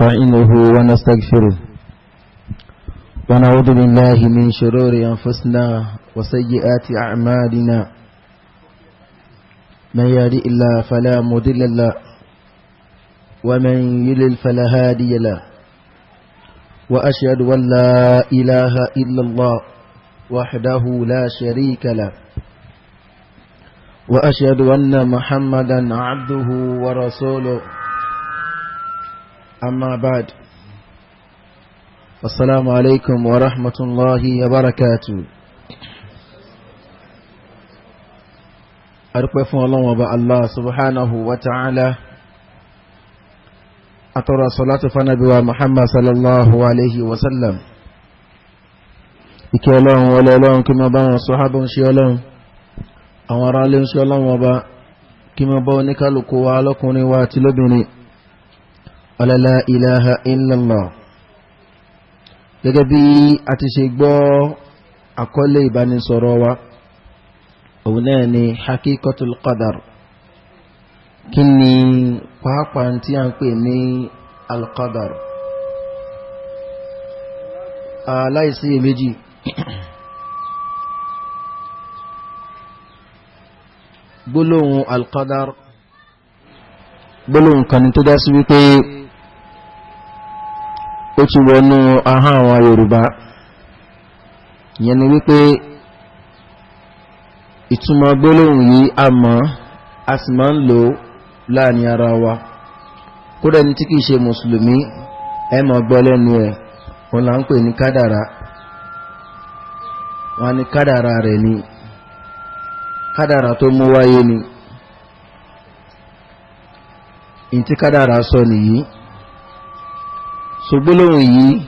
نستعينه ونستغفره ونعوذ بالله من شرور أنفسنا وسيئات أعمالنا من يهدئ الله فلا مضل له ومن يضلل فلا هادي له وأشهد أن لا إله إلا الله وحده لا شريك له وأشهد أن محمدا عبده ورسوله أما بعد السلام عليكم ورحمة الله وبركاته. أرقى الله وبا الله سبحانه وتعالى أترى صلاة فنبي محمد صلى الله عليه وسلم. Ìkẹ́ Ọlọ́run wọlé Ọlọ́run kí máa bá wọn sọ́hábọ̀ ń ṣe Ọlọ́run, àwọn ará ilé ń ṣe Ọlọ́run ọba kí máa bá oníkálukú wa lọ́kùnrin wa àti lóbìnrin. La ilaha illallah. Gẹ́gẹ́ bí a ti ṣe gbọ́ àkọlé ìbánisọ̀rọ̀ wa, òun náà ni hakikatul qadar. Kí ni pàápàá tí a ń pè ní alqadar? Aláìsí méjì, gbólóhùn alqadar gbólóhùn kan tó dá sí wípé ó ti wọnú ahọ́n àwọn Yorùbá. Ìyẹn ni wípé ìtumọ̀ gbólóhùn yìí a mọ̀, a sì máa ń lò láàrin ara wa. Kódà ní tí kìí ṣe mùsùlùmí, ẹ máa gbọ́ lẹ́nu ẹ̀, òun là ń pè ní kádàrá. Wọ́n ní kádàrá rẹ̀ ni, kádàrá tó mú wáyé ni. Ìntí kádàrá sọ nìyí. So gbólóhùn yìí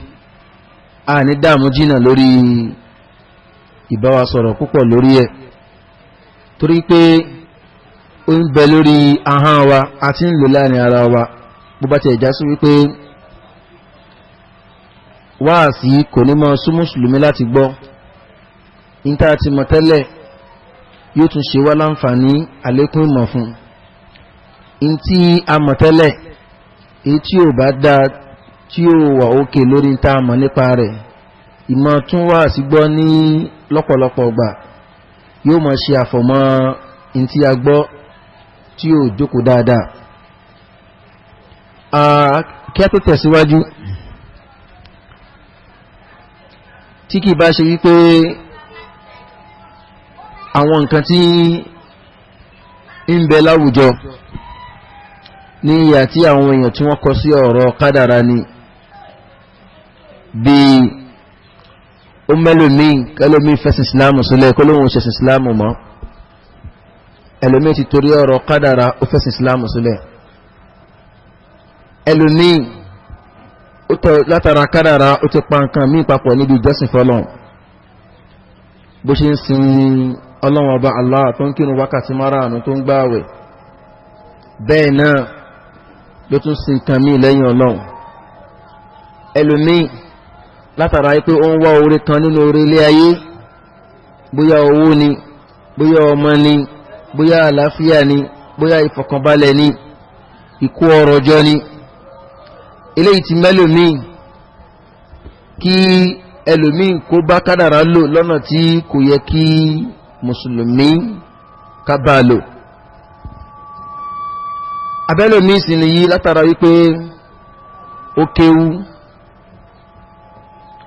a ní dààmú jìnnà lórí ìbáwa sọ̀rọ̀ púpọ̀ lórí ẹ̀, torí pé ó ń bẹ lórí ahọ́n wa, a ti ń lò láàrin ara wa. Bó bá ti ẹ̀já sí wípé wáàsí kò ní mọ́ sú mùsùlùmí láti gbọ́, níta ti mọ̀ tẹ́lẹ̀ yóò tún ṣe wá láǹfààní àlékún ìmọ̀ fún un. Tí a mọ̀ tẹ́lẹ̀, èyí tí ò bá dáa tí ó wà òkè lórí tá a mọ̀ nípa rẹ̀, ìmọ̀ tún wá sí gbọ́ ní lọ́pọ̀lọpọ̀ ọgbà yóò mọ̀ ṣe àfọ̀mọ́ in tí a gbọ́ tí ó jókòó dáadáa. Kí a tó tẹ̀síwájú, tí kì bá ṣe wípé àwọn nǹkan tí ń bẹ láwùjọ ní ìyà tí àwọn èèyàn tí wọ́n kọ sí ọ̀rọ̀ kádàrá ni, bí ó mẹ́lòmíì kẹlòmíì fẹ̀sìn ìsìláàmù sílẹ̀ kó lóun ṣẹ̀sìn ìsìláàmù mọ́. Ẹlòmíì ti torí ọ̀rọ̀ kádàrá ó fẹ̀sìn ìsìláàmù sílẹ̀. Ẹlòmíì ó tọ látara kádàrá ó ti pa nǹkan míì papọ̀ níbi ìjọsìn fọlọ́n. Bó ṣe ń sin Ọlọ́run ọba Allah tó ń kírun wákàtí márààrún tó ń gbààwẹ̀, bẹ́ẹ̀ náà ló tún sin nǹkan míì lẹ́yìn Ọlọ́run. Ẹlòmíì látara pé ó ń wá oore kan nínú oore ilé ayé, bóyá owó ni, bóyá ọmọ ni, bóyá àlàáfíà ni, bóyá ìfọ̀kànbalẹ̀ ni, ìkó ọrọ̀ jọ ni. Eléyìí ti mẹ́lòmíì kí ẹlòmíì kó bá kádàrá lò lọ́nà tí kò yẹ kí mùsùlùmí ká bá lò. Abẹ́lòmíì sì nìyí látara wípé ó kéwú,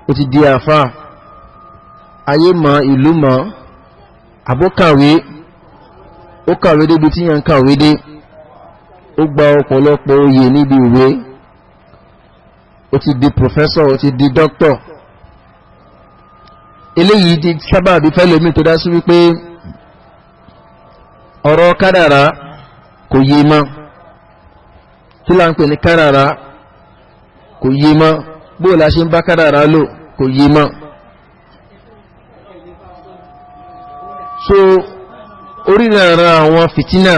ó ti di àfáà, ayé mọ̀, ìlú mọ̀, àbókàwé, ó kàwé débi tí yẹn ń kàwé dé, ó gba ọ̀pọ̀lọpọ̀ oyè níbi ìwé, ó ti di professor, ó ti di doctor. Eléyìí di sábàbí fẹ́lòmíì tó dá sí wípé ọ̀rọ̀ kádàrá kò yé mọ́. Kí là ń pè ní kádàrá kò yé mọ́, bóò la ṣe ń bá kádàrá lò kò yé mọ́. So oríran àwọn fìtínà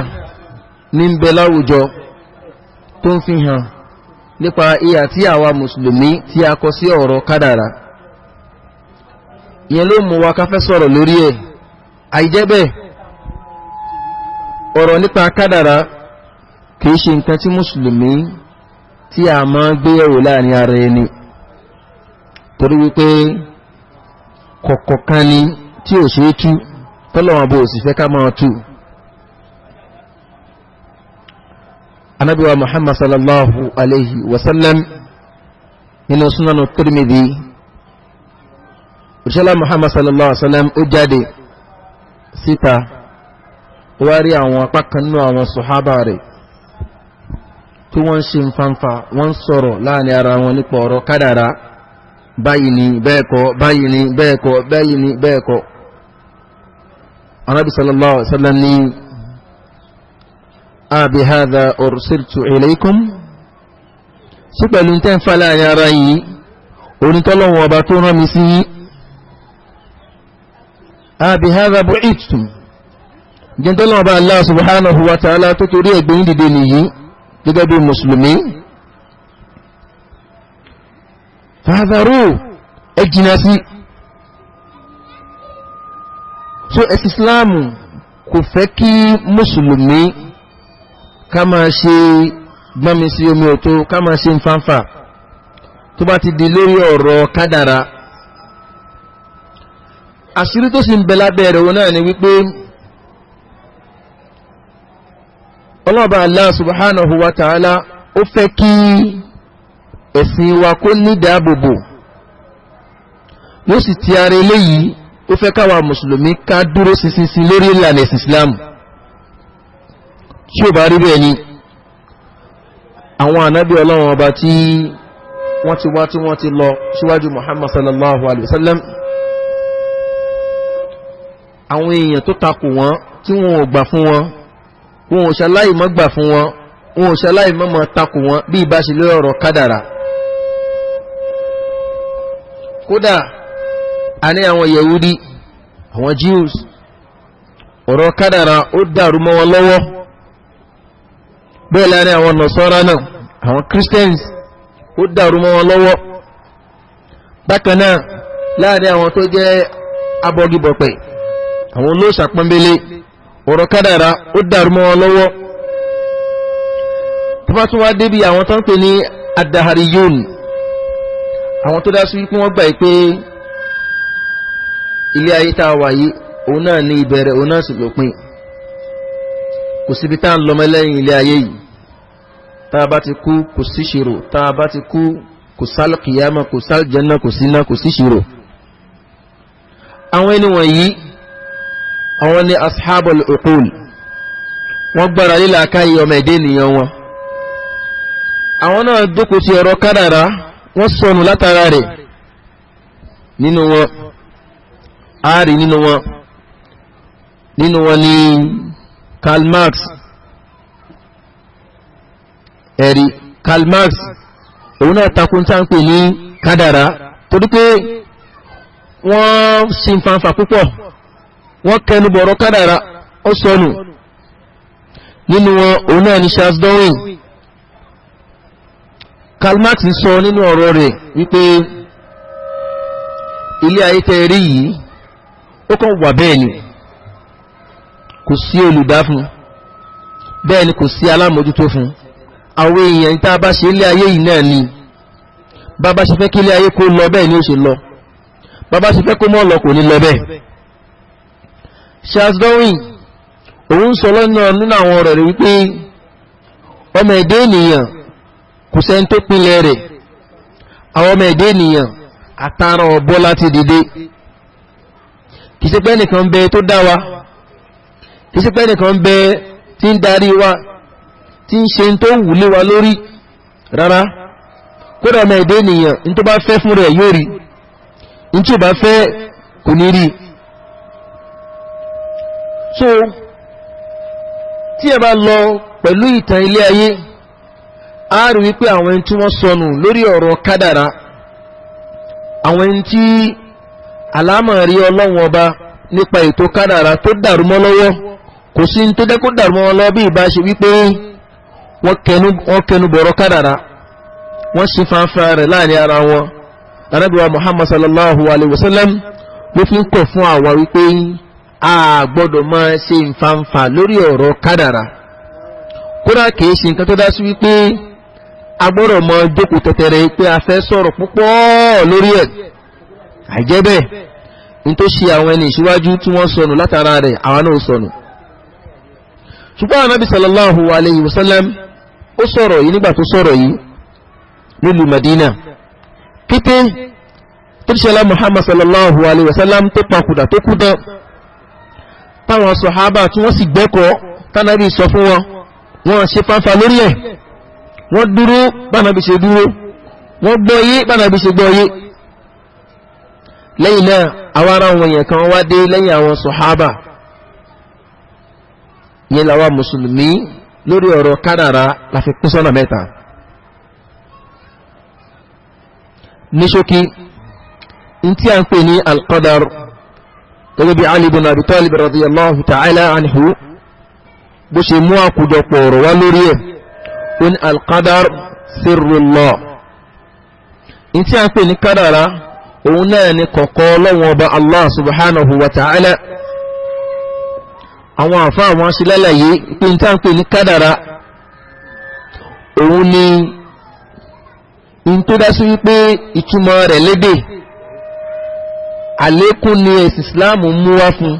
ní ń bẹ láwùjọ tó ń fi hàn nípa ìhà tí àwa mùsùlùmí tí a kọ sí ọ̀rọ̀ kádàrá. Ìyẹn ló mú wa ká fẹ́ sọ̀rọ̀ lórí ẹ̀. Àìjẹ́ bẹ́ẹ̀, ọ̀rọ̀ nípa kádàrá kìí ṣe nǹkan tí mùsùlùmí tí a máa gbéyẹ̀wò láàrin ara ẹni, torí wípé kọ̀kọ̀kan ni tí ò ṣe é tú, tọ́lọ́wọ́n bó sì fẹ́ ká máa tú. Ànábì wa Muhammad sallallahu alayhi wa sallam nínú Sunanu Tirmidhi, òṣèlá Muhammad sallallahu alayhi wa sallam ó jáde síta, ó wá rí àwọn apá kan nínú àwọn sọ̀hábà rẹ̀ tí wọ́n ń ṣe nfanfa, wọ́n ń sọ̀rọ̀ láàrin ara wọn nípa ọ̀rọ̀ kádàrá. Báyìí ni bẹ́ẹ̀ kọ́, báyìí ni bẹ́ẹ̀ kọ́, báyìí ni bẹ́ẹ̀ kọ́. Ànábì sallallahu alayhi wa sallam ní abi hadha ursiltu ilaykum, sí pẹ̀lú tẹ́ ń fa láàrin ara yìí onítọ́lọ́wọ́ ọba tó rán mi sí yín. Abi hadha bu'ithtum, jẹ́ntọ́lọ́wọ́ ọba Allah subhanahu wa ta'ala tó torí ẹ̀gbẹ́ yín dìde nìyí gẹ́gẹ́ bí mùsùlùmí. Fahadharu, ẹ jìnà sí. So ẹ̀sìn Islamu kò fẹ́ kí mùsùlùmí ká máa ṣe gbọ́nmi sí omi òtó, ká máa ṣe nfànfà tó bá ti di lórí ọ̀rọ̀ kádàrá. Àṣírí tó sì ń bẹ lábẹ́ rẹ̀ wọn náà ni wípé ọlọ́ọ̀bá Allah subhanahu wa ta'ala ó fẹ́ kí ẹ̀sìn wa kó ní ìdáàbòbò, yóò sì ti ara eléyìí ó fẹ́ káwa mùsùlùmí ká dúró ṣinṣin lórí ìlànà ẹ̀sìn Islam. Tí ó bá rí bẹ́ẹ̀ ni àwọn ànábì Ọlọ́run ọba tí wọ́n ti wá tí wọ́n ti lọ síwájú Muhammad sallallahu alayhi wa sallam, àwọn èèyàn tó takò wọ́n tí wọ́n ò gbà fún wọn, wọn ò ṣaláì má gbà fún wọn, wọn ò ṣaláì má máa takò wọn bí ìbá ṣe lórí ọ̀rọ̀ kádàrà. Kódà a ní àwọn Yahudi, àwọn Jews, ọ̀rọ̀ kádàrà ó dàrú mọ́ wọn lọ́wọ́. Bẹ́ẹ̀ láàrin àwọn Nasara náà, àwọn Christians, ó dàrú mọ́ wọn lọ́wọ́. Bákan náà láàrin àwọn tó jẹ́ abọ́gibọ̀pẹ̀, àwọn olóòṣà pọ́nbélé, ọ̀rọ̀ kádàrá ó dàrú mọ́ wọn lọ́wọ́. Tó bá tún wá débi àwọn tó ń pè ní adahariyun, àwọn tó dá sí wípé wọ́n gbà pé ilé ayé tá a wà yìí òun náà ní ìbẹ̀rẹ̀, òun náà sì lópin, kò síbi tá à ń lọ mọ́ lẹ́yìn ilé ayé yìí. Tá a bá ti kú kò sí ṣirò, tá a bá ti kú kò sál kìyàmà, kò sál jẹ́nà, kò síná, kò sí ṣirò. Àwọn ẹni wọ̀nyí àwọn ni ashabul uqul, wọ́n gbára lílà káyé ọmọ ẹ̀dẹ́ ènìyàn wọn. Àwọn náà jókòó ti ọ̀rọ̀ kádàrá, wọ́n sọnù látara rẹ̀. Nínú wọn ààrí nínú wọn ni Karl Marx. Ẹ̀rí Karl Marx òun náà takun tá ń pè ní kádàrá, torí pé wọ́n sin fanfà púpọ̀, wọ́n kẹnu bọ̀rọ̀ kádàrá, ó sọnù. Nínú wọn òun náà ni Charles Darwin. Karl Marx sọ nínú ọ̀rọ̀ rẹ̀ wípé ilé ayé tẹ́ rí yìí ó kàn wà bẹ́ẹ̀ ni, kò sí olùdá fún, bẹ́ẹ̀ ni kò sí alámòjútó fún. Àwọn èèyàn tá a bá ṣe ilé ayé yìí náà ni, bàbá ṣe fẹ́ kí ilé ayé kó lọ bẹ́ẹ̀ ni ó ṣe lọ, bàbá ṣe fẹ́ kó mọ́ lọ kò ní lọ bẹ́ẹ̀. Charles Darwin òun sọ lọ́nà nínú àwọn ọ̀rọ̀ rẹ̀ wípé ọmọ ẹ̀dẹ́ ènìyàn kò sẹ́ni tó pinlẹ̀ rẹ̀, àwọn ọmọ ẹ̀dẹ́ ènìyàn àtàrà ọ̀bọ láti dìde. Kì í ṣe pé ẹnìkan bẹ tó dá wa, kì í ṣe pé ẹnìkan bẹ tí ń darí wa, tí ń ṣe tó wù lé wa lórí rárá. Kódà ọmọ ẹ̀dẹ́ ènìyàn ní tó bá fẹ́ fún rẹ̀ yóò rí, ní tí ò bá fẹ́ kò ní rí. So tí ẹ bá lọ pẹ̀lú ìtàn ilé ayé, a rí wípé àwọn ẹni tí wọ́n sọnù lórí ọ̀rọ̀ kádàrá, àwọn ẹni tí àlámọ̀rí Ọlọ́run ọba nípa ètò kádàrá tó dàrú mọ́ lọ́wọ́, kò sí ní tó jẹ́ kó dàrú mọ́ lọ́wọ́ bí ìbá ṣe wípé wọ́n kẹnu bọ̀rọ̀ kádàrá, wọ́n ṣe fanfa rẹ̀ láàrin ara wọn. Ànábì wa Muhammad sallallahu alayhi wa sallam ló fi ń kọ̀ fún àwa wípé a gbọ́dọ̀ máa ṣe nfanfa lórí ọ̀rọ̀ kádàrá. Kódà kìí ṣe nǹkan tó dá sí wípé A gbọ́dọ̀ mọ jókòó tẹ̀tẹ̀rẹ̀ pé a fẹ́ sọ̀rọ̀ púpọ̀ lórí ẹ̀. Àìjẹ́ bẹ́ẹ̀, ní tó ṣe àwọn ẹni ìṣíwájú tí wọ́n sọnù látara rẹ̀, àwọn náà sọnù. Ṣùgbọ́n Ànábì sallallahu alayhi wa sallam ó sọ̀rọ̀ yìí nígbà tó sọ̀rọ̀ yìí nílùú Madina. Kété tó ṣẹlá Muhammad sallallahu alayhi wa sallam tó papòdà tó kú dán, táwọn sọ̀hábà tí wọ́n sì gbẹ́kọ̀ọ́ tánàbí sọ fún wọn, wọ́n ṣe fáfá lórí ẹ̀, wọ́n dúró bánàbí ṣe dúró, wọ́n gbọ́yé bánàbí ṣe gbọ́yé. Lẹ́yìn náà àwọn ará wọn yẹn kan wá dé lẹ́yìn àwọn sọ̀hábà yẹn làwa mùsùlùmí lórí ọ̀rọ̀ kádàrá la fi pín sọ́nà mẹ́ta. Ní ṣókí, n tí a ń pè ní alqadar, gẹ́gẹ́ bí Ali ibn Abi Talib radiyallahu ta'ala anhu bó ṣe mú àkójọpọ̀ ọ̀rọ̀ wá lórí ẹ̀, ó ní alqadar sirrullah. N tí a ń pè ní kádàrá òun náà ni kọ̀kọ́ Ọlọ́hun Ọba Allah subhanahu wa ta'ala. Àwọn àfá àwọn aṣílẹ́lẹ̀yé pé n tí a ń pè ní kádàrá òun ni in tó dá sí wípé ìtumọ̀ rẹ̀ lédè àlékún ni ẹ̀sìn Islam mú wá fún,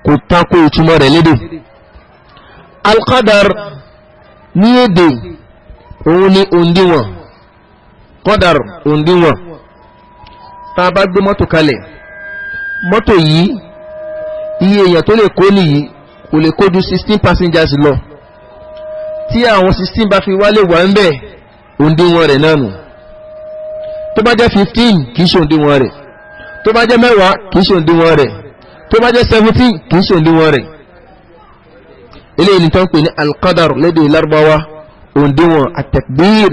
kò tako ìtumọ̀ rẹ̀ lédè. Alqadar ní èdè òun ni òǹdíwọ̀n, qadar òǹdíwọ̀n. Tá a bá gbé mọ́tò kalẹ̀, mọ́tò yìí iye èèyàn tó lè kó nìyí kò lè kó ju 16 passengers lọ. Tí àwọn 16 bá fi wálé wà ń bẹ̀, òǹdíwọ̀n rẹ̀ náà nù. Tó bá jẹ́ 15 kìí ṣe òǹdíwọ̀n rẹ̀, tó bá jẹ́ 10 kìí ṣe òǹdíwọ̀n rẹ̀, tó bá jẹ́ 17 kìí ṣe òǹdíwọ̀n rẹ̀. Eléyìí ni tó ń pè ní alqadar lédè Lárúbáwá, òǹdíwọ̀n àtẹ̀kbír,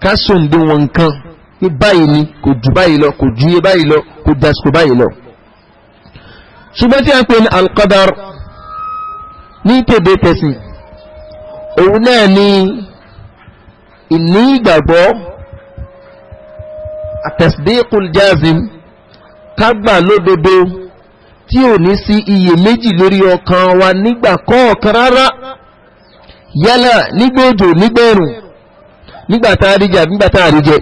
ká ṣòǹdíwọ̀n nǹkan ní báyìí ni, kò jù báyìí lọ, kò ju iye báyìí lọ, kò dasìkò báyìí lọ. Ṣùgbọ́n tí a ń pè ní alqadar ní tèdè tẹ̀sìn, òun náà ni ìní ìgbàgbọ́ àtẹ̀sídẹ́kùn jazim, kágbà lódodo tí ò ní sí iyèméjì lórí ọkàn wa nígbà kọ̀ọ̀kan rárá, yálà nígbà òjò nígbà ẹ̀rùn, nígbà tá a rí jẹ àbí nígbà tá a rí jẹ,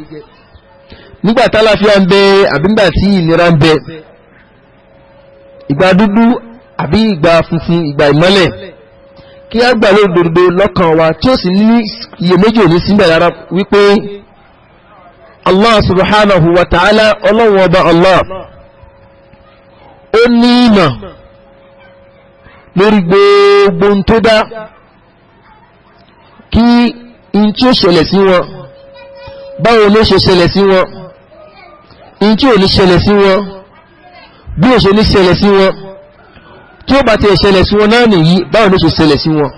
nígbà tá àlàáfíà ń bẹ àbí nígbà tí ìnira ń bẹ, ìgbà dúdú àbí ìgbà funfun, ìgbà ìmọ́lẹ̀, kí á gbà lódodo lọ́kàn wa tí ó sì ní iyèméjì ò ní síbẹ̀ rárá wípé Allah subhanahu wa ta'ala, Ọlọ́run ọba Allah, ó ní ìmọ̀ lórí gbogbo ohun tó dá, kí in tí ó ṣẹlẹ̀ sí wọn, báwo ló ṣe ṣẹlẹ̀ sí wọn, in tí ò ní ṣẹlẹ̀ sí wọn, bí ó ṣe ní ṣẹlẹ̀ sí wọn, tí ó bá ti ṣẹlẹ̀ sí wọn náà nìyí, báwo ló ṣe ṣẹlẹ̀ sí wọn,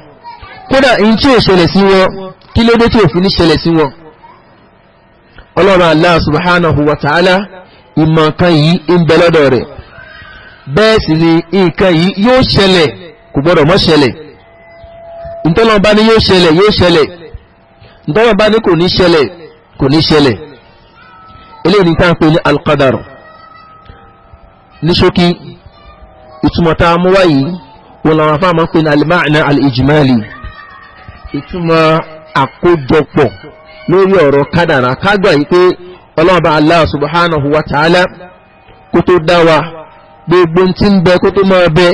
kódà in tí ò ṣẹlẹ̀ sí wọn, kí ló dé tí ò fi ní ṣẹlẹ̀ sí wọn. Ọlọ́run Allah subhanahu wa ta'ala, ìmọ̀ nǹkan yìí ń bẹ lọ́dọ̀ rẹ̀, bẹ́ẹ̀ sì ni nǹkan yìí yóò ṣẹlẹ̀, kò gbọ́dọ̀ mọ́ ṣẹlẹ̀. Ntọ́lọ́run bá ní yóò ṣẹlẹ̀, yóò ṣẹlẹ̀. Ntọ́lọ́run bá ní kò ní ṣẹlẹ̀, kò ní ṣẹlẹ̀. Eléyìí ni tá à ń pè ní alqadar. Ní ṣókí, ìtumọ̀ tá a mú wá yìí wọn làwọn afá máa ń pè ní al-ma'na al-ijmali, ìtumọ̀ àkójọpọ̀ lórí ọ̀rọ̀ kádàrá. Kágbà yìí pé Ọlọ́run bá Allah subhanahu wa ta'ala kó tó dá wa, gbogbo tí ń bẹ kó tó máa bẹ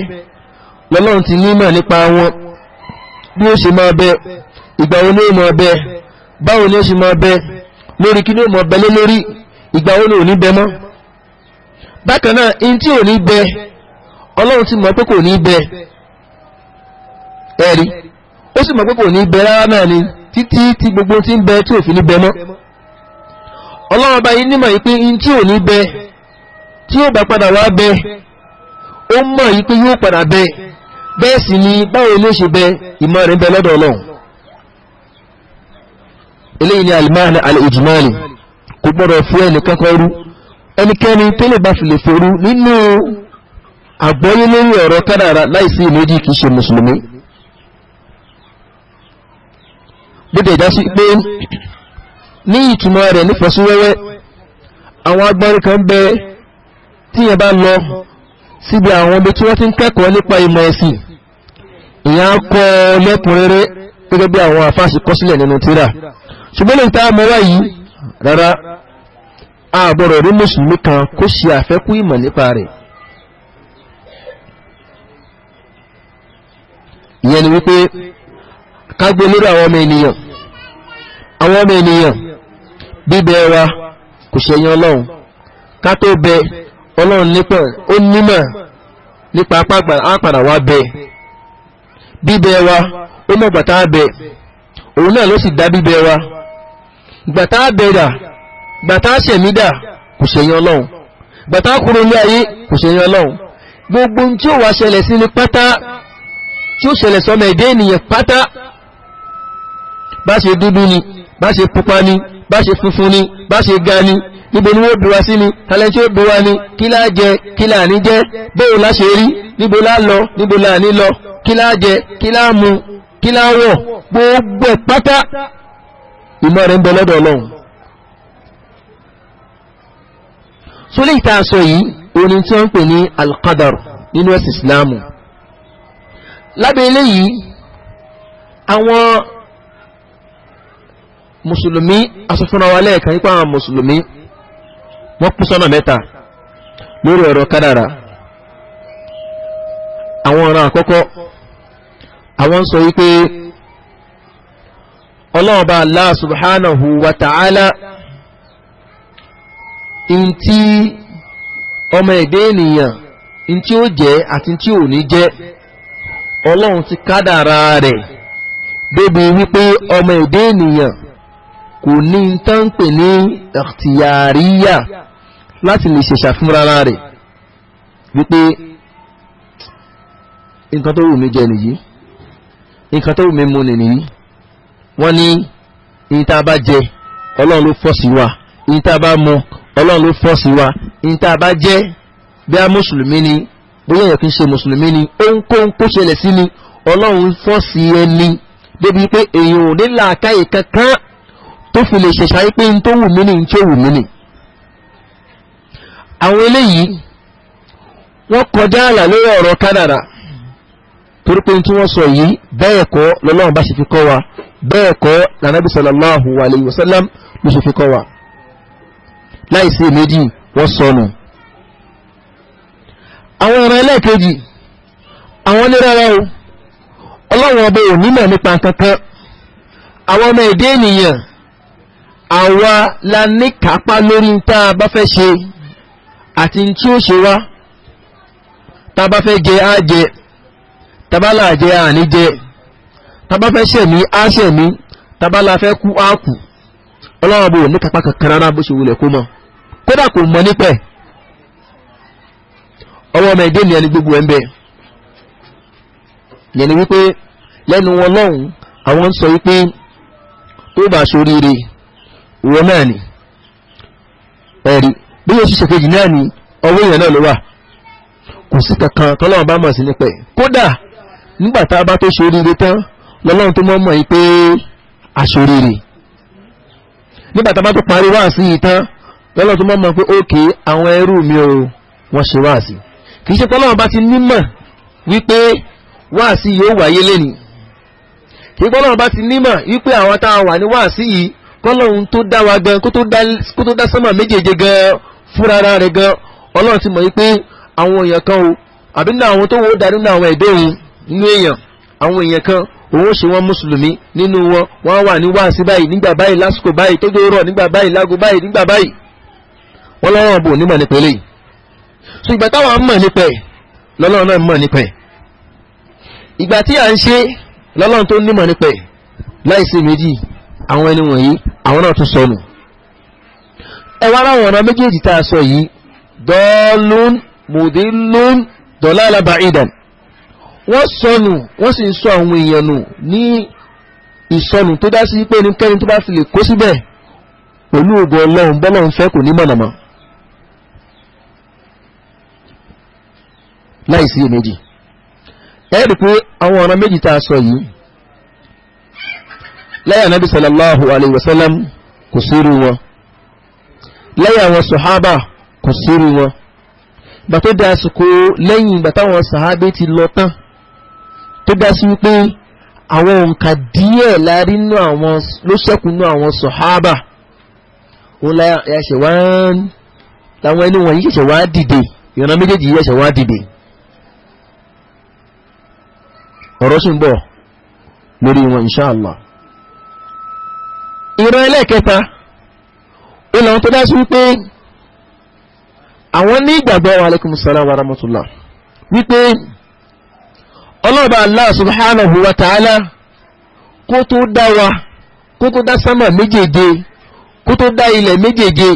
lọ́lọ́run ti nímọ̀ nípa wọn, bí ó ṣe máa bẹ, ìgbà wo ni ó máa bẹ, báwo ni ó ṣe máa bẹ, lórí kí ni ó máa bẹ lé lórí, ìgbà wo ni ò ní bẹ mọ́. Bákan náà, in tí ò ní bẹ, Ọlọ́run ti mọ̀ pé kò ní bẹ, ẹ̀rí ó sì mọ̀ pé kò ní bẹ rárá náà ni, títí tí gbogbo tí ń bẹ tí ò fi ní bẹ mọ́. Ọlọ́run ọba yìí nímọ̀ yìí pé in tí ò ní bẹ, tí ó bá padà wá bẹ, ó mọ̀ yìí pé yóò padà bẹ, bẹ́ẹ̀ sì ni báwo ló ṣe bẹ, ìmọ̀ rẹ̀ ń bẹ lọ́dọ̀ Ọlọ́run. Eléyìí ni al-ma'na al-ijmali, kò gbọ́dọ̀ fún ẹnìkan kan rú, ẹnikẹ́ni tó lè bá fi lè forú nínú àgbọ́yé lórí ọ̀rọ̀ kádàrá láìsí ìméjì kìí ṣe mùsùlùmí. Bó dẹ̀ já sí pé ní ìtumọ̀ rẹ̀ nífọ̀síwẹ́wẹ́, àwọn agbọ́nrin kan bẹ tí yẹn bá lọ síbi àwọn ibi tí wọ́n ti ń kẹ́kọ̀ọ́ nípa ìmọ̀ ẹ̀sìn, ìyẹn á kọ́ lẹ́kùnrẹ́rẹ́ gẹ́gẹ́ bí àwọn àfáàsì kọ sílẹ̀ nínú tírà. Ṣùgbọ́n lè ta mọ́ wá yìí rárá, a gbọ́dọ̀ rí mùsùlùmí kan kó ṣe àfẹ́kù ìmọ̀ nípa rẹ̀. Ìyẹn ni wípé ká gbé lórí àwọn ọmọ ènìyàn. Àwọn ọmọ ènìyàn bíbẹ wa kò ṣẹ̀yìn Ọlọ́run. Ká tó bẹ Ọlọ́run nípa ó nímọ̀ nípa àpàdà wa bẹ. Bíbẹ wa ó mọ̀ gbàtà bẹ, òun náà ló sì dá bíbẹ wa. Gbàtà bẹ dà, gbàtà ṣẹ̀mí dà, kò ṣẹ̀yìn Ọlọ́run. Gbàtà kúrò ní ayé kò ṣẹ̀yìn Ọlọ́run. Gbogbo ohun tí ó wá ṣẹlẹ̀ sí ni pátá, tí ó ṣẹlẹ̀ sọmọ ẹ̀dẹ́ ènìyàn pátá, bá ṣe dúdú ni, bá ṣe pupa ni, bá ṣe funfun ni, bá ṣe ga ni, níbo ni wọ́n bí wa sí ni, tàlẹ́ tí ó bí wa ni, kí lá jẹ, kí lá ní jẹ, bóò lá ṣe rí, níbo lá lọ, níbo lá ní lọ, kí lá jẹ, kí lá mu, kí lá wọ̀, gbogbo pátá ìmọ̀ rẹ̀ ń bẹ lọ́dọ̀ Ọlọ́run. Sólè ìta sọ yìí, orin tí wọ́n ń pè ní alqadar nínú ẹ̀sìn Ìsìlámù. Lábẹ́ eléyìí, àwọn mùsùlùmí asọ́fúnra wa lẹ́ẹ̀kan nípa àwọn mùsùlùmí wọ́n kú sọ́nà mẹ́ta lórí ọ̀rọ̀ kádàrá. Àwọn ọ̀ràn àkọ́kọ́, àwọn sọ wípé Ọlọ́run bá Allah subhanahu wa ta'ala in tí ọmọ ẹ̀dẹ́ ènìyàn in tí ó jẹ́ àti tí ò ní jẹ́, Ọlọ́run ti kádàrá rẹ̀ débi wípé ọmọ ẹ̀dẹ́ ènìyàn kò ní tán pè ní ikhtiyariya láti lè ṣẹ̀ṣà fúnra rẹ̀ wípé nǹkan tó wù mí jẹ nìyí, nǹkan tó wù mí mu nìyí. Wọ́n ní ìyí tá a bá jẹ Ọlọ́run ló fọ́ sí wa, ìyí tá a bá mu Ọlọ́run ló fọ́ sí wa, ìyí tá a bá jẹ bí a mùsùlùmí ni, bóyá èèyàn kì í ṣe mùsùlùmí ni, ohunkóhun kó ṣẹlẹ̀ sí ni Ọlọ́run fọ́ sí ẹni débi pé èèyàn ò ní làákàyè kankan tó fi lè ṣẹ̀ṣà yí pé n tó wù mí ni, n tí ó wù mí ni. Àwọn eléyìí wọ́n kọjá àlà lórí ọ̀rọ̀ kádàrà, torí pé tí wọ́n sọ yìí bẹ́ẹ̀ kọ́ lọ́lọ́run bá ṣe fi kọ́ wa, bẹ́ẹ̀ kọ́ lànàbí sallallahu alayhi wa sallam ló ṣe fi kọ́ wa. Láìsí méjì wọ́n sọnù. Àwọn ọ̀rọ̀ ẹlẹ́ẹ̀kejì, àwọn onírárá o, Ọlọ́run ọba ò nímọ̀ nípa kankan. Àwọn ọmọ ẹ̀dẹ́ ènìyàn àwa la ní kápá lórí tá a bá fẹ́ ṣe àti tí ó ṣe wá. Tá a bá fẹ́ jẹ á jẹ, tá a bá là jẹ á ní jẹ, tá a bá fẹ́ ṣẹ̀mí á ṣẹ̀mí, tá a bá la fẹ́ kú á kú. Ọlọ́run ọba ò ní kápá kankan rárá bó ṣe wulẹ̀ kó mọ̀, kódà kò mọ̀ nípẹ̀. Ọwọ́ ọmọ ẹ̀dẹ́ ènìyàn ni gbogbo ẹ̀ ń bẹ. Yẹn ni wípé lẹ́nu wọn lọ́hùn àwọn ń sọ wípé tó bá ṣoríire ìwọ náà ni ẹ̀rí, bí yóò ṣiṣẹ́ kejì náà ni ọwọ́ èèyàn náà ló wà, kò sí kankan tọ́lọ́run bá mọ̀ sí nípẹ̀. Kódà nígbà tá a bá tó ṣoríire tán lọ́lọ́run tó mọ̀ mọ̀ yìí pé aṣoríire, nígbà tá a bá tó parí wáàsí yìí tán lọ́lọ́run tó mọ̀ mọ̀ pé ókè àwọn ẹrú mi o, wọ́n ṣe wáàsí. Kì í ṣe tọ́lọ́run bá ti nímọ̀ wípé wáàsí yóò wáyé lẹ́ni, kì í tọ́lọ́run bá ti nímọ̀ wípé àwọn tá a wà ní wáàsí yìí kọ́lọ́run tó dá wa gan kó tó dá sánmà méjèèje gan fúnra rẹ̀ gan, Ọlọ́run ti mọ̀ wípé àwọn èèyàn kan o, àbí nínú àwọn tó wọ́n dá nínú àwọn ẹ̀dẹ́ òun nínú èèyàn, àwọn èèyàn kan òun ó ṣe wọ́n mùsùlùmí nínú wọn, wọ́n wà ní wáàsí báyìí nígbà báyìí lásìkò báyìí tó rọ̀ nígbà báyìí lágo báyìí nígbà báyìí. Wọ́n lọ́wọ́ bò nímọ̀ nípa eléyìí. So ìgbà táwọn mọ̀ nípa ẹ̀ lọ́lọ́run náà mọ̀ nípa ẹ̀, ìgbà tí à ń ṣe lọ́lọ́run tó nímọ̀ nípa ẹ̀. Láìsí méjì àwọn ẹni wọ̀nyí àwọn náà tún sọnù. Ẹ wá ráwọn ọ̀nà méjèèjì tá a sọ yìí, dọ́ọ̀lún mùdílún dọ̀lálà ba'idan, wọ́n sọnù, wọ́n sì ń sọ àwọn èèyàn nù ní ìsọnù tó dá sí pé ẹnikẹ́ni tó bá fi lè kó síbẹ̀ pẹ̀lú ògo Ọlọ́run bọ́lọ́run fẹ́ kò ní mọ̀nàmọ́. Láìsí èméjì ẹ rí pé àwọn ọ̀nà méjì tá a sọ yìí lẹ́yìn Ànábì sallallahu alayhi wa sallam kò sírú wọn, lẹ́yìn àwọn sọ̀hábà kò sírú wọn. Ìgbà tó dá àsìkò lẹ́yìn ìgbà táwọn sàhábé ti lọ tán, tó dá sí wípé Àwọn òǹkà díẹ̀ lárí nínú àwọn ló ṣẹ́kù nínú àwọn sọ̀hábà. Òun láṣẹ̀ wá láwọn ẹni wọ̀nyí ṣẹ̀ṣẹ̀ wá dìde, ìran méjèèjì yìí ṣẹ̀ṣẹ̀ wá dìde. Ọ̀rọ̀ sì ń bọ̀ lórí wọn inṣáàlá. Ìran ẹlẹ́ẹ̀kẹta ó làwọn tó dá sí wípé àwọn ní ìgbàgbọ́, wa alaikum salam wa rahmatullah, wípé ọlọ́ọ̀bá Allah subhanahu wa ta'ala kó tó dá wa, kó tó dá sánmà méjèèje, kó tó dá ilẹ̀ méjèèje,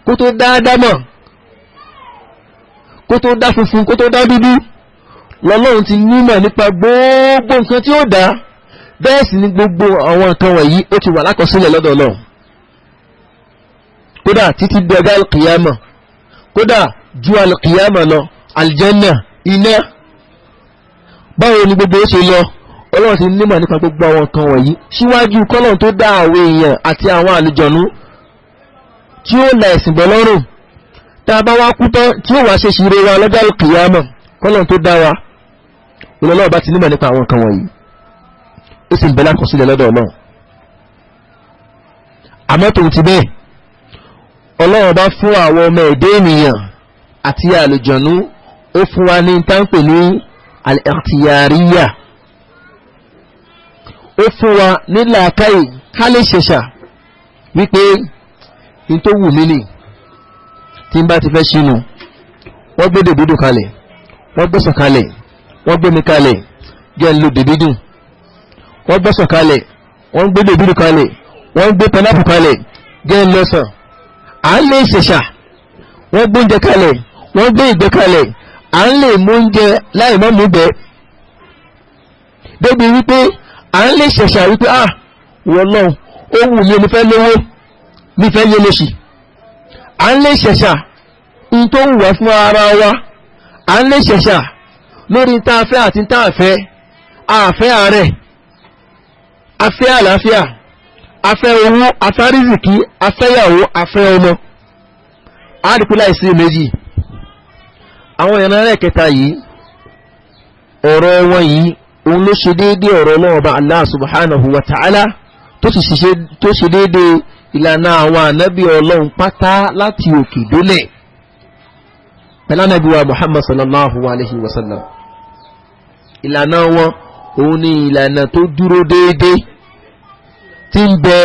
kó tó dá ádámọ̀, kó tó dá funfun, kó tó dá dúdú, lọ́lọ́run ti nímọ̀ nípa gbogbo nǹkan tí ó dá. Bẹ́ẹ̀ sì ni gbogbo àwọn nǹkan wọ̀nyí ó ti wà lákọsílẹ̀ lọ́dọ̀ Ọlọ́run, kódà títí di ọjọ́ alkiyama, kódà ju alkiyama lọ, aljanna, iná, báwo ni gbogbo ó ṣe lọ, Ọlọ́run ti nímọ̀ nípa gbogbo àwọn nǹkan wọ̀nyí síwájú kọ́lọ́run tó dá àwọn èèyàn àti àwọn àlùjọ̀nú tí ó la ẹ̀sìn bọ̀ lọ́rùn. Tá a bá wá kú tán tí ó wá ṣe ṣire wa lọ́jọ́ alkiyama, kọ́lọ́run tó dá wa, Ọlọ́run bá ti nímọ̀ nípa àwọn nǹkan wọ̀nyí, ó sì ń bẹ lákọsílẹ̀ lọ́dọ̀ Ọlọ́run. Àmọ́ tòun ti bẹ́ẹ̀, Ọlọ́run bá fún àwọn ọmọ ẹ̀dẹ́ ènìyàn àti àlùjọ̀nú, ó fún wa ní táǹpẹ̀ ní al-ikhtiyariyya, ó fún wa ní làákàyè ká lè ṣẹ̀ṣà wípé n tó wù mí nì tí n bá ti fẹ́ ṣínú. Wọ́n gbé dèbídùn kalẹ̀, wọ́n gbọ́sàn kalẹ̀, wọ́n gbé mi kalẹ̀, jẹ́ ń lo dèbídùn. Wọ́n gbọ́sàn kalẹ̀, wọ́n gbé dèbídùn kalẹ̀, wọ́n gbé pẹnápù kalẹ̀, jẹ́ ń lọ́sàn. À ń lè ṣẹ̀ṣà, wọ́n gbóúnjẹ kalẹ̀, wọ́n gbé ìgbẹ́ kalẹ̀, à ń lè mú oúnjẹ láì má mú gbẹ. Débi wípé à ń lè ṣẹ̀ṣà wípé ah wọ́n ó wù mí, mo fẹ́ lówó, mi fẹ́ yé lóṣì. À ń lè ṣẹ̀ṣà in tó wù wá fún ara wa, à ń lè ṣẹ̀ṣà lórí tá a fẹ́ àti tá a fẹ́. A fẹ́ àárẹ̀, a fẹ́ àlàáfíà, a fẹ́ owó, a fẹ́ rìsìkí, a fẹ́ yàwó, a fẹ́ ọmọ. A rí pé láìsí méjì àwọn ìran ẹlẹ́kẹta yìí, ọ̀rọ̀ wọn yìí òun ló ṣe déédéé ọ̀rọ̀ Ọlọ́run Ọba Allah subhanahu wa ta'ala, tó ṣe déédéé ìlànà àwọn ànábì Ọlọ́run pátá láti òkè dólẹ̀ pẹ̀lú ànábì wa Muhammad sallallahu alayhi wa sallam. Ìlànà wọn òun ni ìlànà tó dúró déédéé tí ń bẹ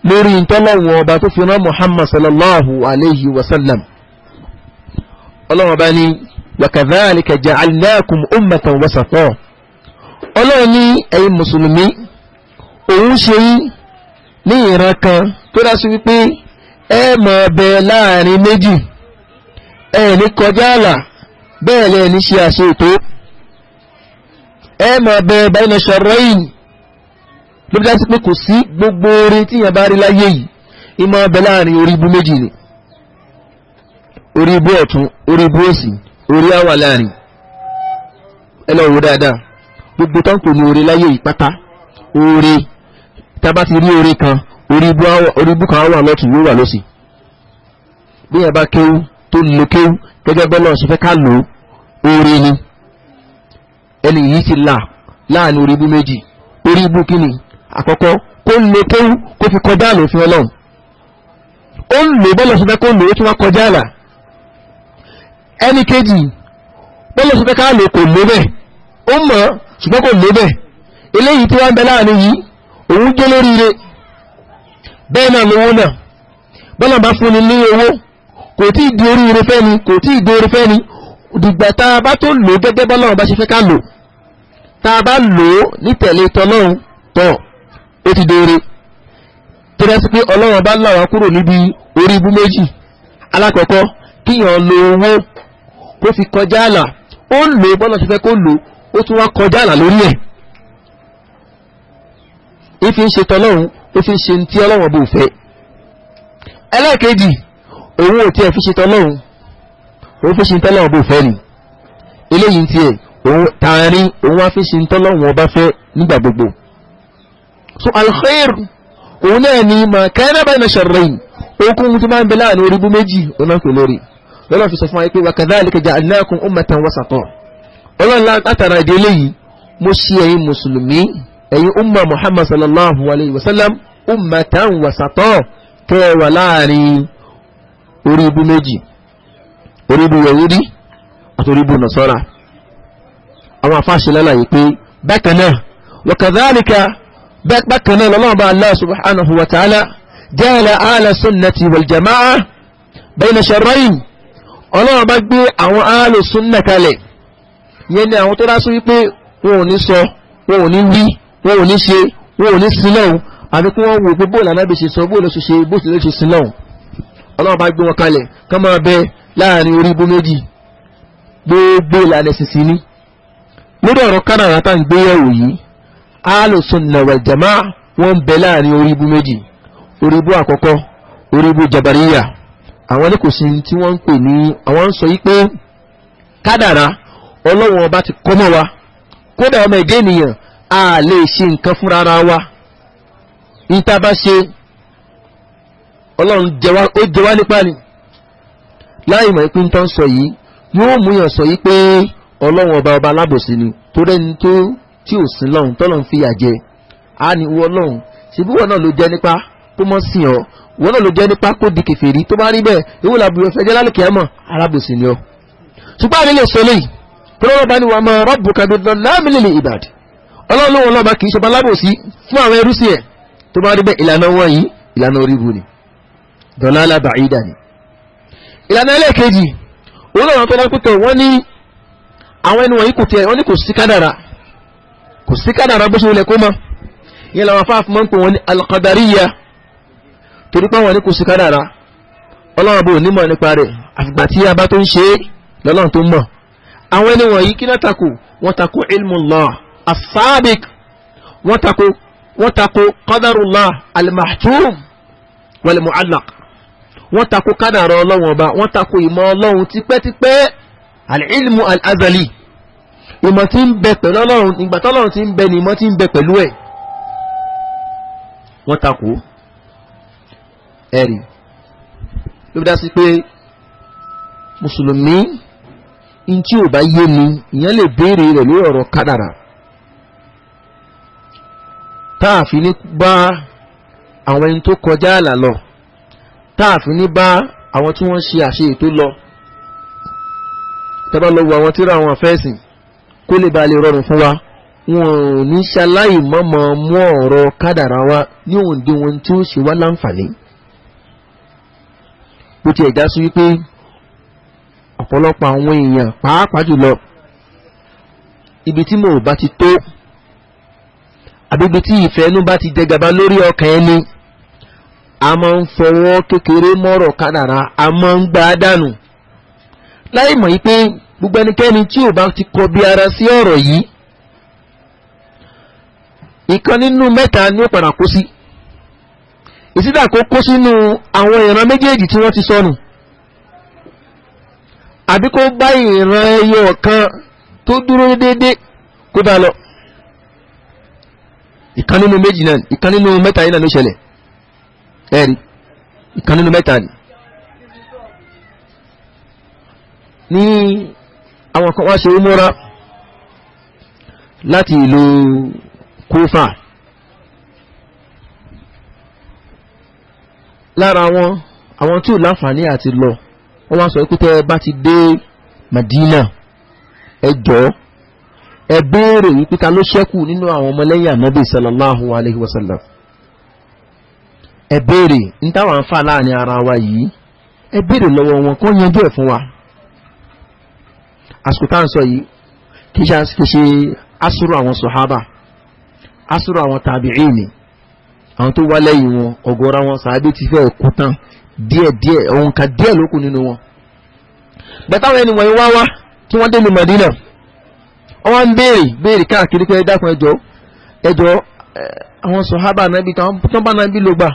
lórí ìtọ́lọ́wọ̀n ọba tó fi rán Muhammad sallallahu alayhi wa sallam. Ọlọ́run ọba ní wa kadhalika ja'alnakum ummatan wasata. Ọlọ́run ní ẹ̀yin mùsùlùmí, òun ṣe yín ní ìran kan tó dá sí wípé ẹ máa bẹ láàrin méjì, ẹ ní kọjá àlà, bẹ́ẹ̀ lẹ́ ní ṣe àṣe ètò, ẹ máa bẹ bayna sharrayn. Ló bí dá sí pé kò sí gbogbo orin tí yẹn bá rí láyé yìí, ìmọ̀ bẹ láàrin orí ibú méjì ni, orí ibú ọ̀tún, orí ibú òsì, orí àwà láàrin. Ẹ lọ wò dáadáa, gbogbo tó ń pè ní orí láyé yìí pátá, oore tá bá ti rí oore kan, orí ibú kan wà lọ́tún, yóò wà lọ́sì. Bí yẹn bá kéwú tó lo kéwú gẹ́gẹ́ bọ́lá ṣe fẹ́ ká lò ó, oore ni. Ẹni yìí ti là láàrin orí ibú méjì. Orí ibú kíni? Àkọ́kọ́, kó lo kéwú kó fi kọjá àlà òfin Ọlọ́run. Ó ń lò bọ́lá ṣe fẹ́ kó lò ó, tún wá kọjá àlà. Ẹni kejì, bọ́lá ṣe fẹ́ ká lò kò lò bẹ́ẹ̀, ó mọ̀ ṣùgbọ́n kò lò bẹ́ẹ̀. Eléyìí tí wọ́n ń bẹ láàrin yìí, òun jẹ́ lóríire. Bẹ́ẹ̀ náà lówó náà, bọ́lá bá fúnni ní owó, kò tí ì di oríire fẹ́ni, kò tí ì di orí fẹ́ni. Dìgbà tá a bá tó lò gẹ́gẹ́ bọ́lá bá ṣe fẹ́ ká lò, tá a bá lò ó nítẹ̀lé tọlọ́run tọ̀, ó ti dóore. Tó dá sí pé Ọlọ́run bá là wá kúrò níbi orí ibú méjì. Alákọ̀ọ́kọ́, kíyàn lo owó kó fi kọjá àlà, ó lò bọ́lá ṣe fẹ́ kó lò, ó tún wá kọjá àlà lórí ẹ̀. Ìfi ń ṣe tọlọ́run, ó fi ń ṣe tí Ọlọ́run bò fẹ́. Ẹlẹ́ẹ̀kejì, òun ò tiẹ̀ fi ṣe tọlọ́run, òun fi ṣe tọlọ́run bò fẹ́ ni. Eléyìí tiẹ̀ òun tààrin, òun wá fi ṣe tọlọ́run ọba fẹ́ nígbà gbogbo. So alkhair òun náà ni ma kana bayna sharrayn, okun tó máa ń bẹ láàrin orí ibú méjì, òun náà pè lórí. Lọ́lọ́ fi sọ fún wa pé wa kadhalika ja'alnakum ummatan wasata. Ọlọ́run látara ìdí eléyìí, mo ṣe ẹ̀yin mùsùlùmí Ẹ̀yin umma Muhammad sallallahu alayhi wa sallam, ummatan wasata, kẹwàá láàrin orí ibu méjì, orí ibu Yahudi àti orí ibu Nasara. Àwọn afáṣe lálàyé pé bákan náà wa kadhalika, bákan náà lọ́lọ́run bá Allah subhanahu wa ta'ala ja'ala ahla sunnati wal jama'a bayna sharrayn. Ọlọ́run bá gbé àwọn ahlu sunna kalẹ̀, yẹn ni àwọn tó dá sí wípé wọn ò ní sọ, wọn ò ní wí, wọn ò ní ṣe, wọn ò ní sin lọ́hùn, àbí kí wọ́n wò pé bóòlù anábì ṣe sọ, bóòlù ṣe ṣe, bóòlù ṣe sin lọ́hùn. Ọlọ́run bá gbé wọn kalẹ̀ kán máa bẹ láàrin orí ibú méjì, gbogbo ìlànà ẹ̀sìn ní. Lórí ọ̀rọ̀ kádàrá tá ń gbé yẹ̀wò yìí, ahlu sunna wal jamaa wọ́n ń bẹ láàrin orí ibú méjì. Orí ibú àkọ́kọ́, orí ibú jabariya, àwọn ní kò sí tí wọ́n ń pè ní, àwọn ń sọ yí pé kádàrá Ọlọ́run ọba ti kọ́ mọ́ wa, kódà ọmọ ẹ̀dẹ́ ènìyàn a lè ṣe nǹkan fúnra ara wa. Níta bá ṣe, Ọlọ́run ó jẹ wá nípa ni. Láì mọ̀ ìpín tó ń sọ yìí yóò mú yàn sọ yìí pé Ọlọ́run ọba ọba alábòsí ni, tó rẹ́ni tó tí ò sí lọ́hùn tọ́lọ́hún fìyà jẹ. A ní wọ Ọlọ́run, ṣebí wọn náà ló jẹ nípa kó mọ́ sìn ọ́, wọn náà ló jẹ nípa kó di kèfèrí. Tó bá rí bẹ́ẹ̀, ìwọ làbúrò fẹ́ jẹ́ lálùkẹ́ mọ̀, alábòsí ni ọ́. Ṣùgbọ́n àní lè sọ léyìí, tọ́lọ́run bá ní wa ma rabbuka bidhallamin lil ibad. Ọlọ́run lóun lọ́ba kì í ṣọba alábòsí fún àwọn ẹrú sí ẹ̀. Tó bá rí bẹ́ẹ̀, ìlànà wọn yìí ìlànà orí bu ni, dalala ba'ida ni. Ìlànà ẹlẹ́ẹ̀kejì, òun náà tó lọ́pútọ̀ wọ́n ní àwọn ẹni wọ̀nyí kò tiẹ̀, wọ́n ní kò sí kádàrà, kò sí kádàrà bó ṣe wulẹ̀ kó mọ́. Ìyẹn làwọn afáàfin máa ń pè wọ́n ní al-qadariyya, torí pé wọ́n ní kò sí kádàrà, Ọlọ́run bò nímọ̀ nípa rẹ̀, àfìgbà tí a bá tó ń ṣe é lọ́lọ́run tó mọ̀. Àwọn ẹni wọ̀nyí kí náà takò? Wọ́n takò ilmullah as-sabiq, wọ́n takò qadarullah al-mahtum wal-mu'allaq, wọ́n takò kádàrà Ọlọ́run ọba, wọ́n takò ìmọ̀ Ọlọ́run tipẹ́tipẹ́, al-ilmu al-azali, ìmọ̀ tí ń bẹ pẹ̀lú Ọlọ́run, ìgbà tọ́lọ́run tí ń bẹ ni ìmọ̀ tí ń bẹ pẹ̀lú ẹ̀. Wọ́n takò ẹ̀rí ló bí dá sí pé mùsùlùmí in tí ò bá yé ni ìyẹn lè béèrè rẹ̀ lórí ọ̀rọ̀ kádàrà, táàfin ní bá àwọn ẹni tó kọjá àlà lọ, táàfin ní bá àwọn tí wọ́n ṣe àṣe ètò lọ. Tẹ́bá lọ wo àwọn tíra àwọn afẹ́sìn kó lè ba lè rọrùn fún wa, wọn ò ní ṣaláì mọ́mọ́ mú ọ̀rọ̀ kádàrà wa ní òǹdíwọ̀n tí ó ṣe wá láǹfààní. Bó ti ẹ̀dá sí wípé ọ̀pọ̀lọpọ̀ àwọn èèyàn pàápàá jùlọ ibi tí mo bá ti tó, àbí ibi tí ìfẹ́ inú bá ti jẹ gàba lórí ọkàn ẹni, a máa ń fọwọ́ kékeré mọ́rọ̀ kádàrá, a máa ń gbà á dànù láì mọ̀ wípé gbogbo ẹnikẹ́ni tí ò bá ti kọ bí ara sí ọ̀rọ̀ yìí, ìkan nínú mẹ́ta ni ó padà kó sí. Ìsídà kó kó sínú àwọn ìran méjèèjì tí wọ́n ti sọnù, àbí kó bá ìran ẹyọ kan tó dúró déédéé kó bá lọ. Ìkan nínú méjì náà, ìkan nínú mẹ́ta yìí náà ló ṣẹlẹ̀. Ẹ̀rí ìkan nínú mẹ́ta ni. Ní àwọn kan wá ṣe umura láti ìlú Kúfà, lára wọn àwọn tí ò láǹfààní àti lọ, wọ́n wá sọ pé tẹ́ ẹ bá ti dé Madina, ẹ jọ̀ọ́ ẹ béèrè wípé ta ló ṣẹ́kù nínú àwọn ọmọlẹ́yìn Ànábì sallallahu alayhi wa sallam. Ẹ béèrè ní táwọn ń fà láàrin ara wa yìí, ẹ béèrè lọ́wọ́ wọn kó yanjú ẹ̀ fún wa. Àsìkò tá à ń sọ yìí kì í ṣe asúrò àwọn sọ̀hábà, asúrò àwọn tàbíìn ni, àwọn tó wá lẹ́yìn wọn ọ̀gọ̀rọ̀ àwọn sàábé ti fẹ́ kú tán díẹ̀díẹ̀, òǹkà díẹ̀ ló kù nínú wọn. Gbẹ̀táwọn ẹni wọ̀nyí wá wá tí wọ́n dé ní Madina, wọ́n wá ń béèrè béèrè káàkiri pé ẹ dákun ẹjọ́ ẹjọ́ àwọn sọ̀hábà nábì tó bá nábì ló gbà,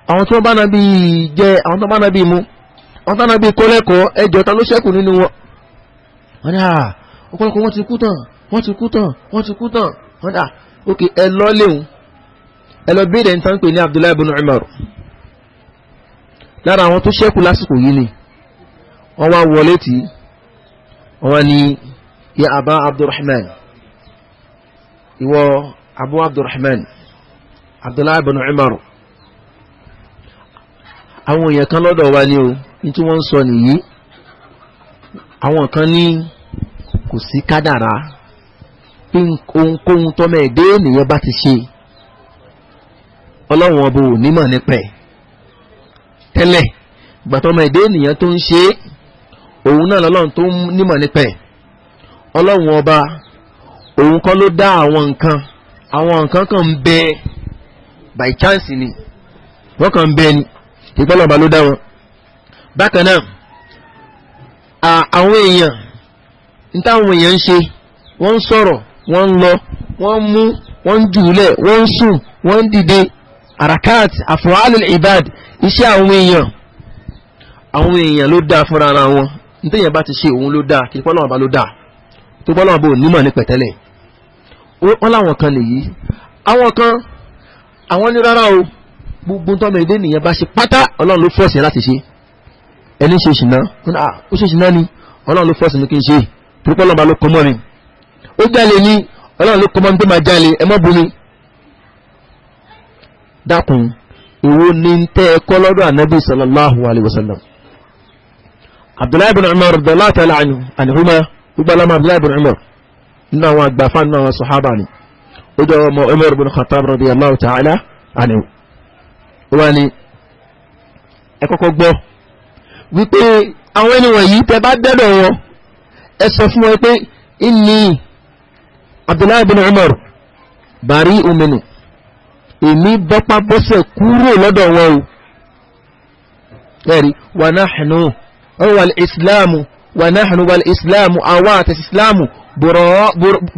àwọn tó bá nábì jẹ, àwọn tó bá nábì mu, àwọn tó nábì kọ́ lẹ́kọ̀ọ́, ẹjọ́ ta ló ṣẹ́kù nínú wọn. Wọ́n ní à ọ̀pọ̀lọpọ̀ wọ́n ti kú tán, wọ́n ti kú tán, wọ́n ti kú tán. Wọ́n dà ókè ẹ lọ léwu, ẹ lọ béèrè ní tán pè ní Abdullahi ibn Umar. Lára àwọn tó ṣẹ́kù lásìkò yìí ni wọ́n wá wọlé tí wọ́n ní ya Aba Abdurrahman, ìwọ Abu Abdurrahman Abdullahi ibn Umar, àwọn èèyàn kan lọ́dọ̀ wa ní o, ní tí wọ́n ń sọ nìyí. Àwọn kan ní kò sí kádàrá, pé ohunkóhun tọ́mọ ẹ̀dẹ́ ènìyàn bá ti ṣe, Ọlọ́run ọba ò nímọ̀ nípa ẹ̀ tẹ́lẹ̀. Ìgbà tọ́mọ ẹ̀dẹ́ ènìyàn tó ń ṣe, òun náà lọ́lọ́run tó nímọ̀ nípa ẹ̀. Ọlọ́run ọba òun kọ́ ló dá àwọn nǹkan, àwọn nǹkan kan ń bẹ by chance ni, wọ́n kàn ń bẹ ni, ìpọ́lọ̀ ọba ló dá wọn. Bákan náà, àwọn èèyàn ní táwọn èèyàn ń ṣe, wọ́n ń sọ̀rọ̀, wọ́n ń lọ, wọ́n ń mú, wọ́n ń jùlẹ̀, wọ́n ń sùn, wọ́n ń dìde, arakat af'alul ibad, iṣẹ́ àwọn èèyàn, àwọn èèyàn ló dá fúnra ara wọn. Ní téèyàn bá ti ṣe, òun ló dá, kì í pọ́lọ̀ ọba ló dá, tó pọ́lọ̀ ọba ò nímọ̀ ní pẹ̀tẹ́lẹ̀. Wọ́n láwọn kan nìyí. Àwọn kan, àwọn ní rárá o, gbogbo tọ́mọ èdè nìyẹn bá ṣe pátá, Ọlọ́run ló force láti ṣe. Ẹni ṣe ṣìnà, ó ṣe ṣìnà ni, Ọlọ́run ló force mi kí n ṣe, torí pé Ọlọ́run bá ló kọ́ mọ́ mi. Ó jalè ní, Ọlọ́run ló kọ́ mọ́ mi tó máa jalè, ẹ má bú mi. Dákun, èwo ni ń tẹ́ ẹ kọ́ lọ́dọ̀ Ànábì sallallahu alayhi wa sallam? Abdullahi ibn Umar radiyallahu ta'ala anhuma, gbogbo aláma Abdullahi ibn Umar, nínú àwọn àgbàfà nínú àwọn sọ̀hábà ni, ó jẹ́ ọmọ Umar ibn Khattab radiyallahu ta'ala anhu. Ó wá ní ẹ kọ́kọ́ gbọ́ wípé àwọn ẹni wọ̀nyí, tẹ bá dẹ́dọ̀ wọn, ẹ sọ fún wọn pé inni Abdullahi ibn Umar bari'un minhu, èmi bọ́pá bọ́sẹ̀ kúrò lọ́dọ̀ wọn o. Ẹ̀rí wa nahnu wal islamu, wa nahnu wal islamu, àwa àti islamu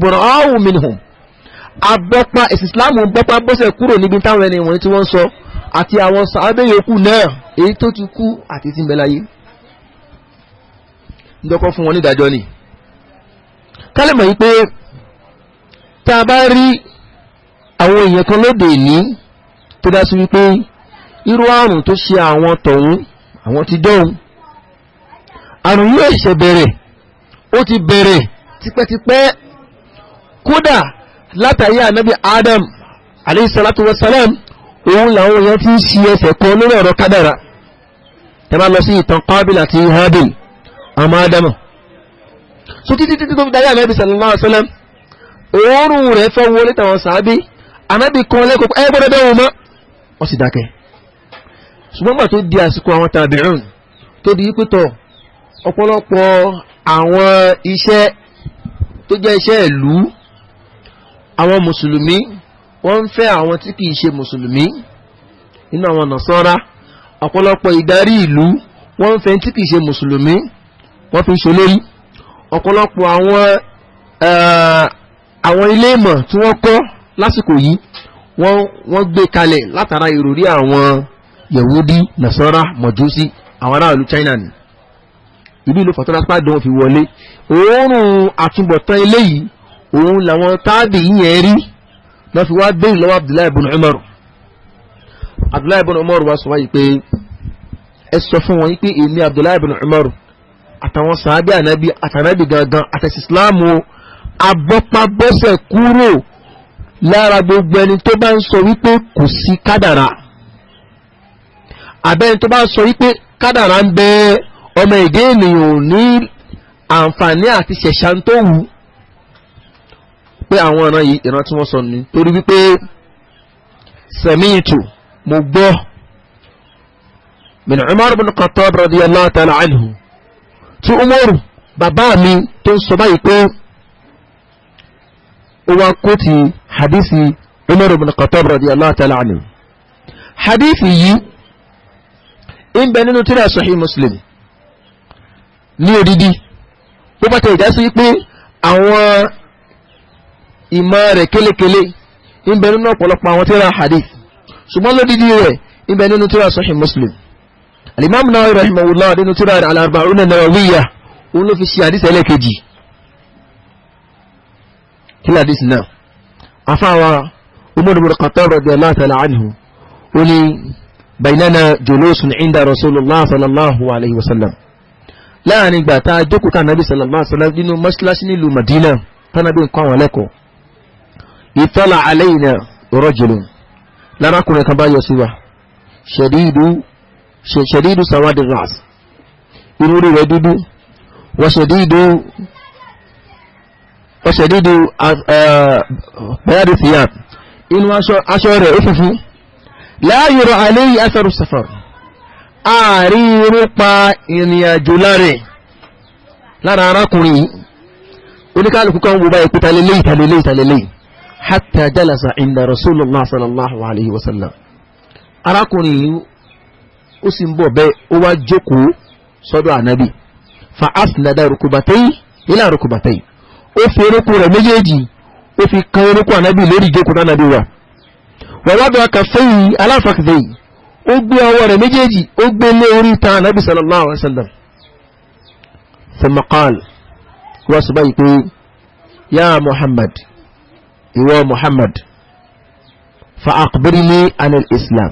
bura'u minhum, abọ́pá ìsìsìlámù bọ́pá bọ́sẹ̀ kúrò níbi táwọn ẹni wọ̀nyí tí wọ́n sọ, àti àwọn sàábé yòókù náà, èyí tó ti kú àti tí ń bẹ láyé. Ndọ́kọ́ fún wọn nídàájọ́ ni kálẹ̀ mọ̀ yí pé tá a bá rí àwọn èèyàn kan lóde ìní tó dá sí wípé irú àrùn tó ṣe àwọn tọ̀hún, àwọn ti dọ́hun, àrùn yóò ṣẹ̀ṣẹ̀ bẹ̀rẹ̀, ó ti bẹ̀rẹ̀ tipẹ́tipẹ́, kódà látàrí ànábì Adam alayhi salatu wa salam, òun làwọn èèyàn ti ń ṣi ẹsẹ̀ kan lórí ọ̀rọ̀ kádàrà. Ẹ bá lọ sí ìtàn Qabil àti Habil, àmọ́ Ádámù, so títí títí tó fi darí ànábì sallallahu alaihi wasallam, òórùn rẹ̀ fẹ́ wọlé tàwọn sàábí. Ànábì kan lẹ́kọ̀ọ́, ẹ gbọ́dọ̀ bẹ́ẹ̀ wò mọ́, wọ́n sì dákẹ́. Ṣùgbọ́n gbà tó di àsìkò àwọn tàbíùn, tó di pẹ́tọ̀ ọ̀pọ̀lọpọ̀ àwọn iṣẹ́ tó jẹ́ iṣẹ́ ìlú, àwọn mùsùlùmí wọ́n ń fẹ́ àwọn tí kìí ṣe mùsùlùmí nínú àwọn nàṣọ́rá, ọ̀pọ̀lọpọ̀ ìdarí ìlú wọ́n ń fẹ́ tí kìí ṣe mùsùlùmí, wọ́n fi ń ṣolórí. Ọ̀pọ̀lọpọ̀ àwọn ilé ìmọ̀ tí wọ́n kọ́ lásìkò yìí, wọ́n gbé kalẹ̀ látara ìròrí àwọn Yahudi, Nasara, Mọ̀júsí, àwọn aráàlú China ni. Ìlú ìlú fàtọ́lápá dán fi wọlé. Òórùn àtúbọ̀tán eléyìí òun làwọn táàbì yẹn rí lọ́ fi wá béèrè lọ́wọ́ Abdullahi ibn Umar. Abdullahi ibn Umar wá sọ wáyé pé ẹ sọ fún wọn pé èmi Abdullahi ibn Umar àtàwọn sàábì ànábì àtànábì gangan àtẹ̀sí Ìsìláàmù abọ́pábọ́sẹ̀ kúrò lára gbogbo ẹni tó bá ń sọ wípé kò sí kádàrà, àbẹ́ni tó bá ń sọ wípé kádàrà ń bẹ, ọmọ èdè ènìyàn ò ní àǹfààní àti ṣẹ̀ṣà tó wù, pé àwọn ọ̀ràn yìí ìran tí wọ́n sọ ní torí wípé sami'tu, mo gbọ́, min Umar ibn Khattab radiyallahu ta'ala anhu, tí Umaru bàbá mi tó ń sọ báyìí pé ó wá kó ti hadisi Umar ibn Khattab radiyallahu ta'ala anhu. Hadisi yìí ń bẹ nínú tírà Sahih Muslim ní odidi, bó bá tẹ̀ ìdásí pé àwọn ìmọ̀ rẹ̀ kélékélé ń bẹ nínú ọ̀pọ̀lọpọ̀ àwọn tírà hadith, ṣùgbọ́n lódidi rẹ̀ ń bẹ nínú tírà Sahih Muslim. Al-Imam Nawawi rahimahullah nínú tírà rẹ̀ Al-Arba'un an-Nawawiyya, òun ló fi ṣe hadith ẹlẹ́kejì. Kí ni hadith náà? Afáwa Umar ibn Khattab radiyallahu ta'ala anhu ó ní baynana julusun inda Rasulullah sallallahu alayhi wa sallam, láàrin ìgbà tá a jókòó tá nàbí sallallahu alayhi wa sallam nínú mọ́ṣáláṣí nílùú Madina, tánàbí nǹkan àwọn lẹ́kọ̀ọ́. Ìtọ́lá alayna rajulun, lárakùnrin kan bá yọ sí wa, shadidu sawadi ras, irú rẹ̀ dúdú, wa shadidu bayadi thiyab, inú aṣọ rẹ̀ ó funfun, la yura alayhi atharu safar, ààrí pa ìrìnàjò lára arákùnrin yìí. Oníkálùkù kan wo báyìí pé talélé talélé talélé, hatta jalasa inda rasulullah sallallahu alayhi wa sallam. Arákùnrin yìí ó sì ń bọ̀ bẹ́ẹ̀, ó wá jókòó sọ́dọ̀ ànábì, fa asnada rukubatayhi ila rukubatayhi, ó fi orúkún rẹ̀ méjèèjì ó fi kan orúkún ànábì lórí ìjókòó náà wà, wa wada'a kaffayhi ala fakhidhayhi, ó gbé ọwọ́ rẹ̀ méjèèjì ó gbé lé orí ta ànábì sallallahu alayhi wa sallam. Thumma qala, wọ́n sọ báyìí pé ya Muhammad, ìwọ Muhammad, fa akhbirni anil Islam,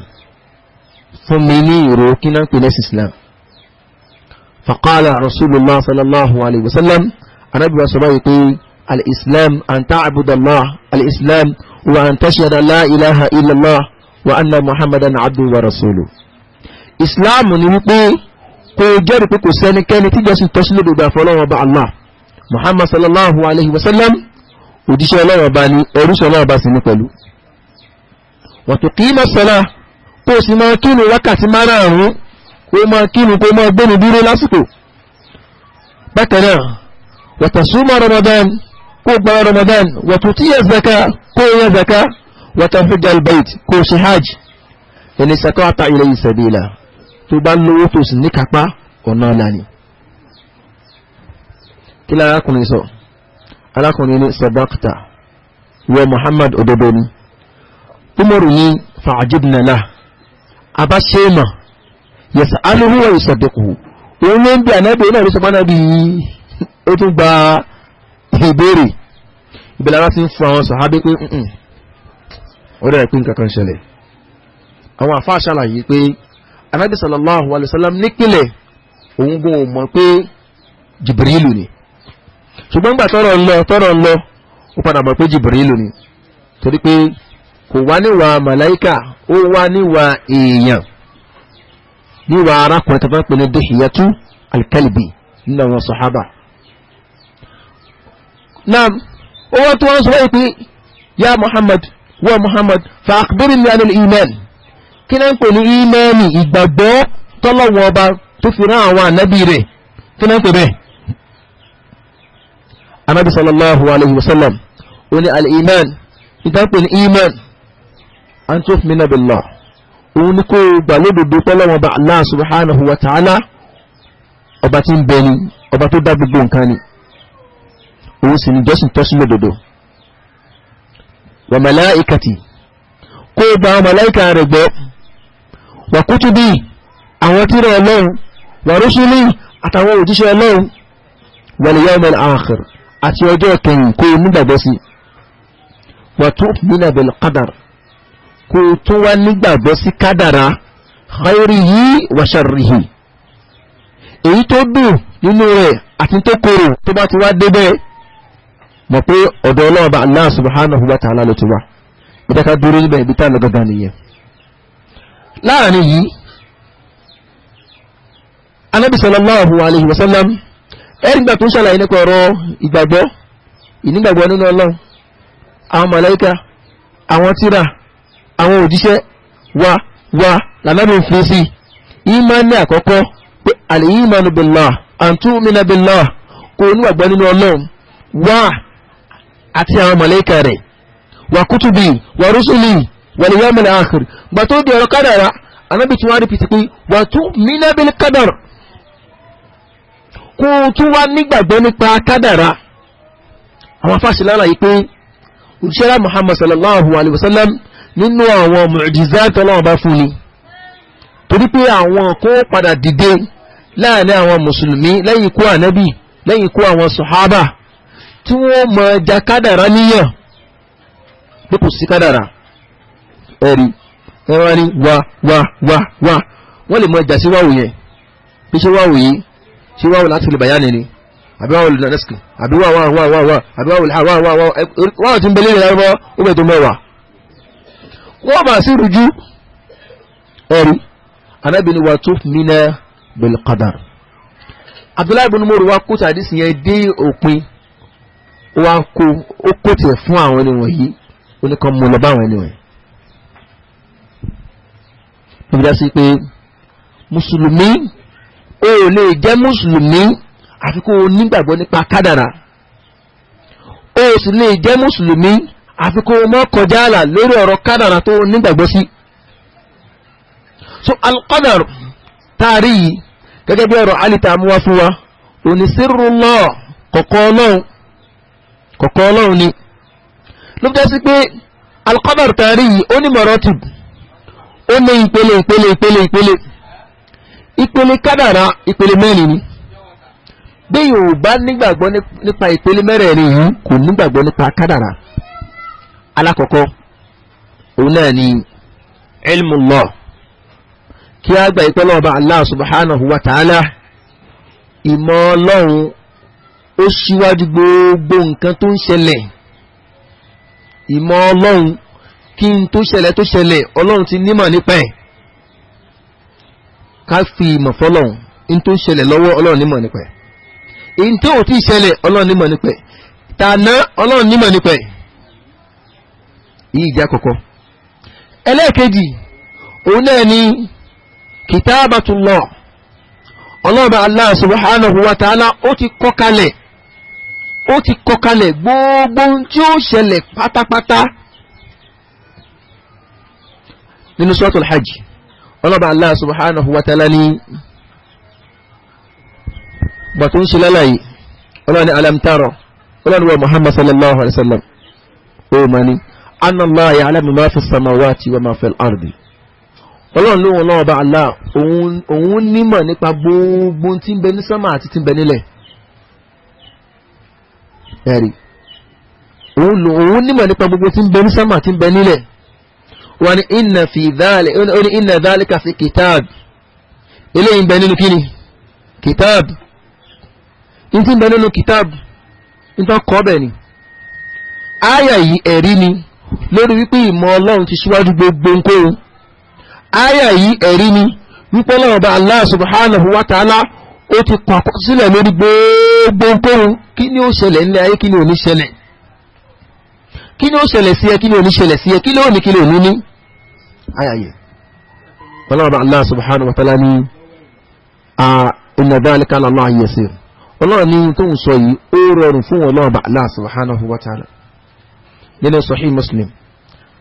fún mi ní ìró kí náà pè lẹ́sì Islam. Faqala Rasulullah sallallahu alayhi wa sallam, anábì wa sọ báyìí pé al-Islam an ta'budallah, al-Islam wa an tashhada la ilaha illallah wa anna Muhammadan abduhu wa rasuluhu. Islam ni wípé kó jẹ́rìí pé kò sẹ́nikẹ́ni tí jọ́sìn tọ́sí lódodo àfọlọ́wọ́ bá Allah, Muhammad sallallahu alayhi wa sallam òjíṣẹ́ Ọlọ́run ọba ni, ẹrúsọ Ọlọ́run ọba sì ní pẹ̀lú. Wa tuqima as-salah, kó sì máa kínu wákàtí márààrún, kó máa kínu, kó máa gbénu dúró lásìkò. Bákan náà wa tasuma Ramadan, kó gba Ramadan, wa tutiya zaka, kó yẹ zaka, wa tahujja al-bayt, kó ṣe hajj, in istata'ta ilayhi sabila, tó bá lówó tó sì ní kápá ọ̀nà ọ̀la ni. Kí lárakùnrin sọ? Arákùnrin ní sadaqta, wọ Muhammad, òdodo ni. Umaru ní fa'ajibna lah, abáṣẹ́mà yas'aluhu wa yusaddiquhu, òun ló ń bí ànábì náà ló sọ pé ànábì ó tún gba ìbéèrè. Ìbẹ̀lẹ̀ ara ti ń fún àwọn sàhábé pé ó dẹ̀ pé nǹkan kan ṣẹlẹ̀. Àwọn àfáà ṣàlàyé pé ànábì sallallahu alayhi wa sallam nípìnlẹ̀ òun gan ò mọ̀ pé Jibrilu ni, ṣùgbọ́n gbà tọ́rọ̀ ń lọ ó padà mọ̀ pé Jibrilu ni, torí pé kò wá níwà màláíkà, ó wá níwà èèyàn, níwà arákùnrin tó bá pè ní Dihiyatu al-Kalbi nínú àwọn sàhábà. Náà ó wọ́n tó wọ́n sọ wáyé pé ya Muhammad, wa Muhammad, fa akhbirni anil iman, kí náà ń pè ní ìmánì, ìgbàgbọ́ tọ́lọ́wọ́ ọba tó fi rán àwọn ànábì rẹ̀, kí náà ń pè bẹ́ẹ̀? Anabi sallallahu alayhi wa sallam ó ní al-iman, ìtàn pè ní iman, an tu'mina billah, òun ni kó gbà lódodo tọ́lọ́wọ́ bá Allah subhanahu wa ta'ala, ọba tí ń bẹ ni, ọba tó dá gbogbo nǹkan ni, òun sì ní jọ́sìn tọ́sí lódodo. Wa malaikati, kó gba àwọn màláìka rẹ̀ gbọ́, wa kutubi, àwọn tírà Ọlọ́run, wa rusuli, àtàwọn òjíṣẹ́ Ọlọ́run, wal yawmil akhir, àti ọjọ́ kẹyìn kó nígbàgbọ́ sí, wa tu'mina bil qadar, kó tún wá nígbàgbọ́ sí kádàrá, khairihi wa sharrihi, èyí tó dùn nínú rẹ̀ àti tó korò tó bá ti wá débẹ̀, mọ̀ pé ọ̀dọ̀ Ọlọ́run bá Allah subhanahu wa ta'ala ló ti wá. Ìdáka dúró níbẹ̀, ibi tá lọ gangan nìyẹn. Láàrin yìí Ànábì sallallahu alayhi wa sallam ẹ̀rígbà tó ń ṣàlàyé nípa ọ̀rọ̀ ìgbàgbọ́, ìnígbàgbọ́ nínú Ọlọ́run, àwọn màláíkà, àwọn tírà, àwọn òjíṣẹ́, wa wa lànàbí ń fi sí ìmánì àkọ́kọ́ pé al-imanu billah, an tu'mina billah, kó onígbàgbọ́ nínú Ọlọ́run wa àti àwọn màláíkà rẹ̀, wa kutubi wa rusuli wal yawmil akhir. Gbà tó di ọ̀rọ̀ kádàrá, Ànábì tí wọ́n rí pìtì pé wa tu'mina bil qadar, kó tún wá nígbàgbọ́ nípa kádàrá. Àwọn afáṣe lálàyé pé òjíṣẹ́ Muhammad sallallahu alayhi wa sallam nínú àwọn mu'jizat Ọlọ́run bá fún ni, torí pé àwọn kó padà dìde láàrin àwọn mùsùlùmí lẹ́yìn ikú ànábì, lẹ́yìn ikú àwọn sàhábà, tí wọ́n mọ̀ ja kádàrá níyàn pé kò sí kádàrá. Ẹ̀rí ẹ̀rọ ni wà wà wà wà, wọ́n lè mọ̀ jà sí wáwù yẹn, bí ṣe wáwù yìí, ṣe wáwù láti lè bàyá ni Àbí wáwò lùnàdẹ́sìkì, àbí wà wà wà wà wà, àbí wáwò wà wà wà wà tí ń belé ìlànà ó bẹ̀ tó mẹ́wàá. Wọ́n bá sí rújú. Ẹ̀rí Ànábì ní wa tu'mina bil qadar. Abdullahi ibn Umar wa kó tàdísì yẹn dé òpin, wa kó ó kó tiẹ̀ fún àwọn ẹni wọ̀nyí, ó ní kan mú lọ bá àwọn ẹni wọ̀nyí. Níbi dá sí pé mùsùlùmí ó lè jẹ́ mùsùlùmí àfi kó o nígbàgbọ́ nípa kádàrà, ó sì lè jẹ́ mùsùlùmí àfi kó o mọ́ kọjá àlà lórí ọ̀rọ̀ kádàrà tó o nígbàgbọ́ sí. So al-qadar taari yìí gẹ́gẹ́ bí ọ̀rọ̀ Ali tá mú wá fún wa, òní sirrullah, kọ̀kọ́ Ọlọ́run, kọ̀kọ́ Ọlọ́run ni. Ló fi jẹ́ sí pé al-qadar taari yìí ó ní maratib, ó ní ìpele ìpele ìpele ìpele ìpele. Kádàrà ìpele mẹ́rin ni. Bí yóò bá nígbàgbọ́ nípa ìpele mẹ́rẹ̀ẹ̀rin yìí, kò nígbàgbọ́ nípa kádàrà. Alákọ̀ọ́kọ́ òun náà ni ilmullah, kí a gbà ìpẹ́ lọ́wọ́ bá Allah subhanahu wa ta'ala, ìmọ̀ Ọlọ́run ó ṣíwájú gbogbo nǹkan tó ń ṣẹlẹ̀. Ìmọ̀ Ọlọ́run kí n tó ṣẹlẹ̀ tó ṣẹlẹ̀, Ọlọ́run ti nímọ̀ nípa ẹ̀. Ká fi ìmọ̀ fọ́lọ́run, in tó ń ṣẹlẹ̀ lọ́wọ́ Ọlọ́run nímọ̀ nípa ẹ̀, in tó ò tí ì ṣẹlẹ̀ Ọlọ́run nímọ̀ nípa ẹ̀, tàná Ọlọ́run nímọ̀ nípa ẹ̀. Yìí jẹ́ àkọ́kọ́. Ẹlẹ́ẹ̀kejì òun náà ni kitabatullah, Ọlọ́run Allah subhanahu wa ta'ala ó ti kọ kalẹ̀, ó ti kọ kalẹ̀ gbogbo ohun tí ó ṣẹlẹ̀ pátápátá. Nínú suratul hajj, Ọlọ́run Allah subhanahu wa ta'ala ní gbàtó ń ṣe lálàyé, Ọlọ́run ní alam tara, Ọlọ́run wa Muhammad sallallahu alayhi wa sallam, ó ma ní anna Allah ya'lamu ma fi samawati wa ma fi al-ardi. Ọlọ́run lóhun ọlọ́run ọba Allah òun nímọ̀ nípa gbogbo tí ń bẹ ní sánmà àti tí ń bẹ nílẹ̀. Ẹ̀rí òun nímọ̀ nípa gbogbo tí ń bẹ ní sánmà àti tí ń bẹ nílẹ̀. Wọ́n ní inna fi dhalika, ó ní inna dhalika fi kitab, eléyìí ń bẹ nínú kíni? Kitab. Ní tí ń bẹ nínú kitab, ní tó kọ́ bẹ̀ ni. Áyà yìí ẹ̀rí ni lórí wípé ìmọ̀ Ọlọ́run ti ṣíwájú gbogbo nǹkan. Áyà yìí ẹ̀rí ni wípé Ọlọ́run bá Allah subhanahu wa ta'ala ó ti kọ àkọsílẹ̀ lórí gbogbo nǹkan. Kí ni ó ṣẹlẹ̀ nílẹ̀ ayé, kí ni ò ní ṣẹlẹ̀, kí ni ó ṣẹlẹ̀ sí ẹ, kí ni ò ní ṣẹlẹ̀ sí ẹ, kí ló ní, kí ló ní ní. Áyà yìí Ọlọ́run bá Allah subhanahu wa ta'ala ní inna dhalika ala Allahi yasir. Ọlọ́run ní tó ń sọ yìí ó rọrùn fún Ọlọ́run bá Allah subhanahu wa ta'ala. Nínú Sahih Muslim,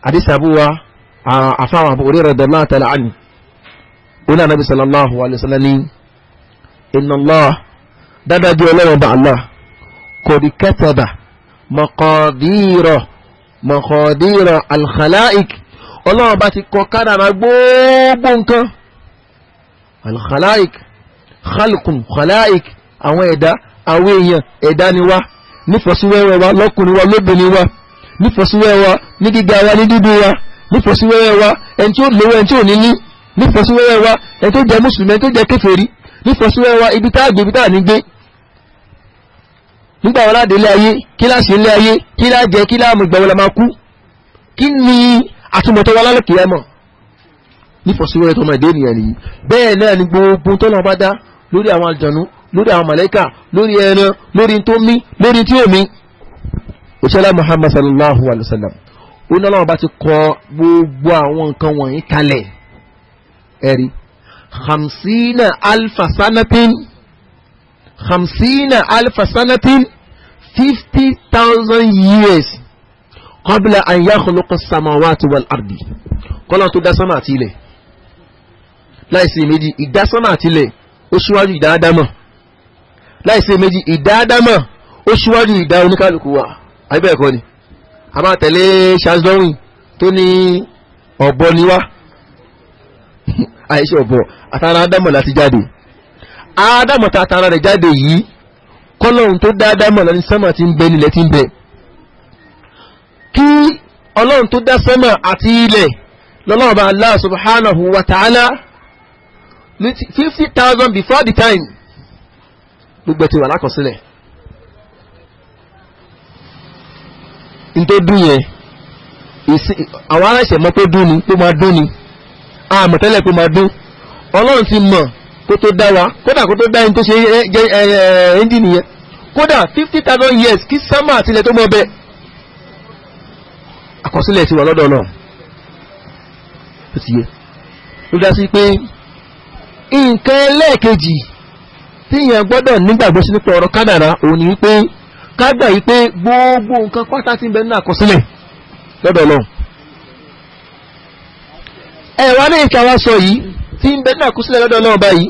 hadith àbúwa àfáwọn Abu Hurairah radiyallahu ta'ala anhu, ó ní Ànábì sallallahu alayhi wa sallam ní inna Allah, dáadáa Ọlọ́run bá Allah qad kataba maqadira al-khalaiq, Ọlọ́run bá ti kọ kádàrá gbogbo nǹkan. Al-khalaiq, khalqun khalaiq, àwọn ẹ̀dá, àwọn èèyàn ẹ̀dá ni wá, nífọ̀síwẹ́wẹ́ wa lọ́kùnrin wa lóbìnrin wa, nífọ̀síwẹ́wẹ́ wa ní gíga wa ní dúdú wa, nífọ̀síwẹ́wẹ́ wa ẹni tí ó lówó ẹni tí ò ní ní, nífọ̀síwẹ́wẹ́ wa ẹni tó jẹ́ mùsùlùmí ẹni tó jẹ́ kèfèrí, nífọ̀síwẹ́wẹ́ wa ibi tá a gbé ibi tá a ní gbé. Nígbà wọn láde ilé ayé, kí láṣẹ ilé ayé, kí lájẹ, kí láàmú, ìgbà wọn la máa kú, kí ni àtúmọ̀tọ́ wa lálẹ́ kìí mọ̀. Nífọ̀síwẹ́wẹ́ tọmọ ẹ̀dẹ́ ènìyàn nìyí. Bẹ́ẹ̀ náà ni gbogbo tó lọ́wọ́ bá dá lórí àwọn àlùjànnú, lórí àwọn màláíkà, lórí ẹran, lórí tó mí, lórí tí ò mí. Òṣèlá Muhammad sallallahu alayhi wa sallam ó ní Ọlọ́run bá ti kọ gbogbo àwọn nǹkan wọ̀nyí kalẹ̀. Ẹ̀rí 50 alfa sanatin, 50 alfa sanatin, 50,000 years qabla an yakhluqa as-samawati wal ardi, kọ́lá tó dá sánmà àti ilẹ̀. Láìsí méjì ìdá sánmà àti ilẹ̀ ó ṣíwájú ìdá ádámọ̀. Láìsí méjì ìdá ádámọ̀ ó ṣíwájú ìdá oníkálukú wa. Àbí ẹ̀kọ́ ni a máa tẹ̀lé Charles Darwin tó ní ọ̀bọ ni wá. Àìṣe ọ̀bọ, àtàrà ádámọ̀ láti jáde. Ádámọ̀ tá àtàrà rẹ̀ jáde yìí, kọ́lọ́run tó dá ádámọ̀ lọ ní sánmà tí ń bẹ nílẹ̀ tí ń bẹ. Kí Ọlọ́run tó dá sánmà àti ilẹ̀ lọ́lọ́run bá Allah subhanahu wa ta'ala 50,000 before the time, gbogbo ti wà lákọsílẹ̀. N tó dún yẹn, àwọn aláṣẹ mọ̀ pé dún ni, pé máa dún ni, àmọ̀ tẹ́lẹ̀ pé máa dún. Ọlọ́run ti mọ̀ kó tó dá wa, kódà kó tó dá ẹni tó ṣe ẹ́ńjìnì yẹn, kódà 50,000 years kí sámà àtìlẹ̀ tó mọ̀ bẹ́ẹ̀. Àkọsílẹ̀ ti wà lọ́dọ̀ Ọlọ́run. Ó ti yẹ. Ló dá sí pé nǹkan ẹlẹ́ẹ̀kejì tí èèyàn gbọ́dọ̀ nígbàgbọ́ sí nípa ọ̀rọ̀ kádàrá òun ni wípé ká gbà wípé gbogbo nǹkan pátá tí ń bẹ nínú àkọsílẹ̀ lọ́dọ̀ Ọlọ́run. Ẹ̀wá ní ìka wa sọ yìí tí ń bẹ nínú àkọsílẹ̀ lọ́dọ̀ Ọlọ́run báyìí,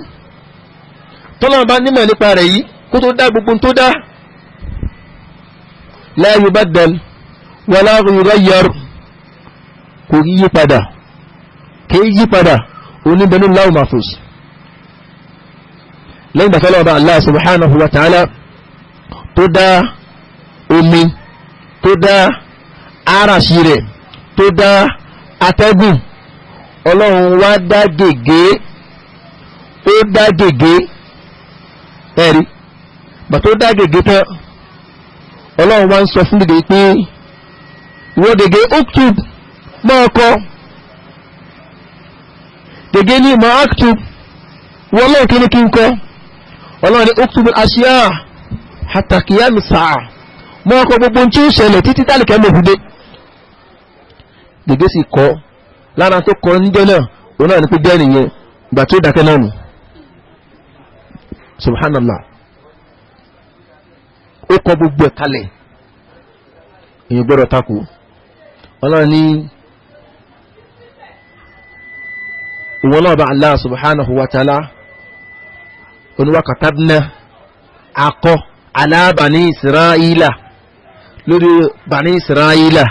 tọ́lọ́run bá nímọ̀ nípa rẹ̀ yìí kó tó dá gbogbo tó dá. La yubaddal wala yughayyar, kò yí padà, kì í yí padà, oníbẹ̀nú láwù mahfuz. Lẹ́yìn bàtà lọ́wọ́ bá Allah subhanahu wa ta'ala tó dá omi, tó dá arashi rẹ̀, tó dá atẹ́gùn, Ọlọ́run wá dá gègé, ó dá gègé, ẹ̀rí bàtà ó dá gègé tán, Ọlọ́run wá ń sọ fún gègé pé ìwọ gègé uktub, máa kọ. Gègé ní ma aktub, wọ́n lọ́ọ̀ kí ní kí n kọ́. Ọlọ́run ní uktub al-ashya hatta qiyam as-sa'a, máa kọ gbogbo tí ó ṣẹlẹ̀ títí tálíkẹ́ mọ̀fúdé. Gègé sì kọ́, lára tó kọ níjọ́ náà òun náà ní pé jẹ́ nìyẹn, ìgbà tó dákẹ́ náà nù. Subhanallah, ó kọ gbogbo ẹ̀ kalẹ̀, èèyàn gbọ́dọ̀ takò. Ọlọ́run ní ìwọ̀n náà bá Allah subhanahu wa ta'ala oníwà katabna, akọ ala bani Isra'ila, lórí bani Isra'ila.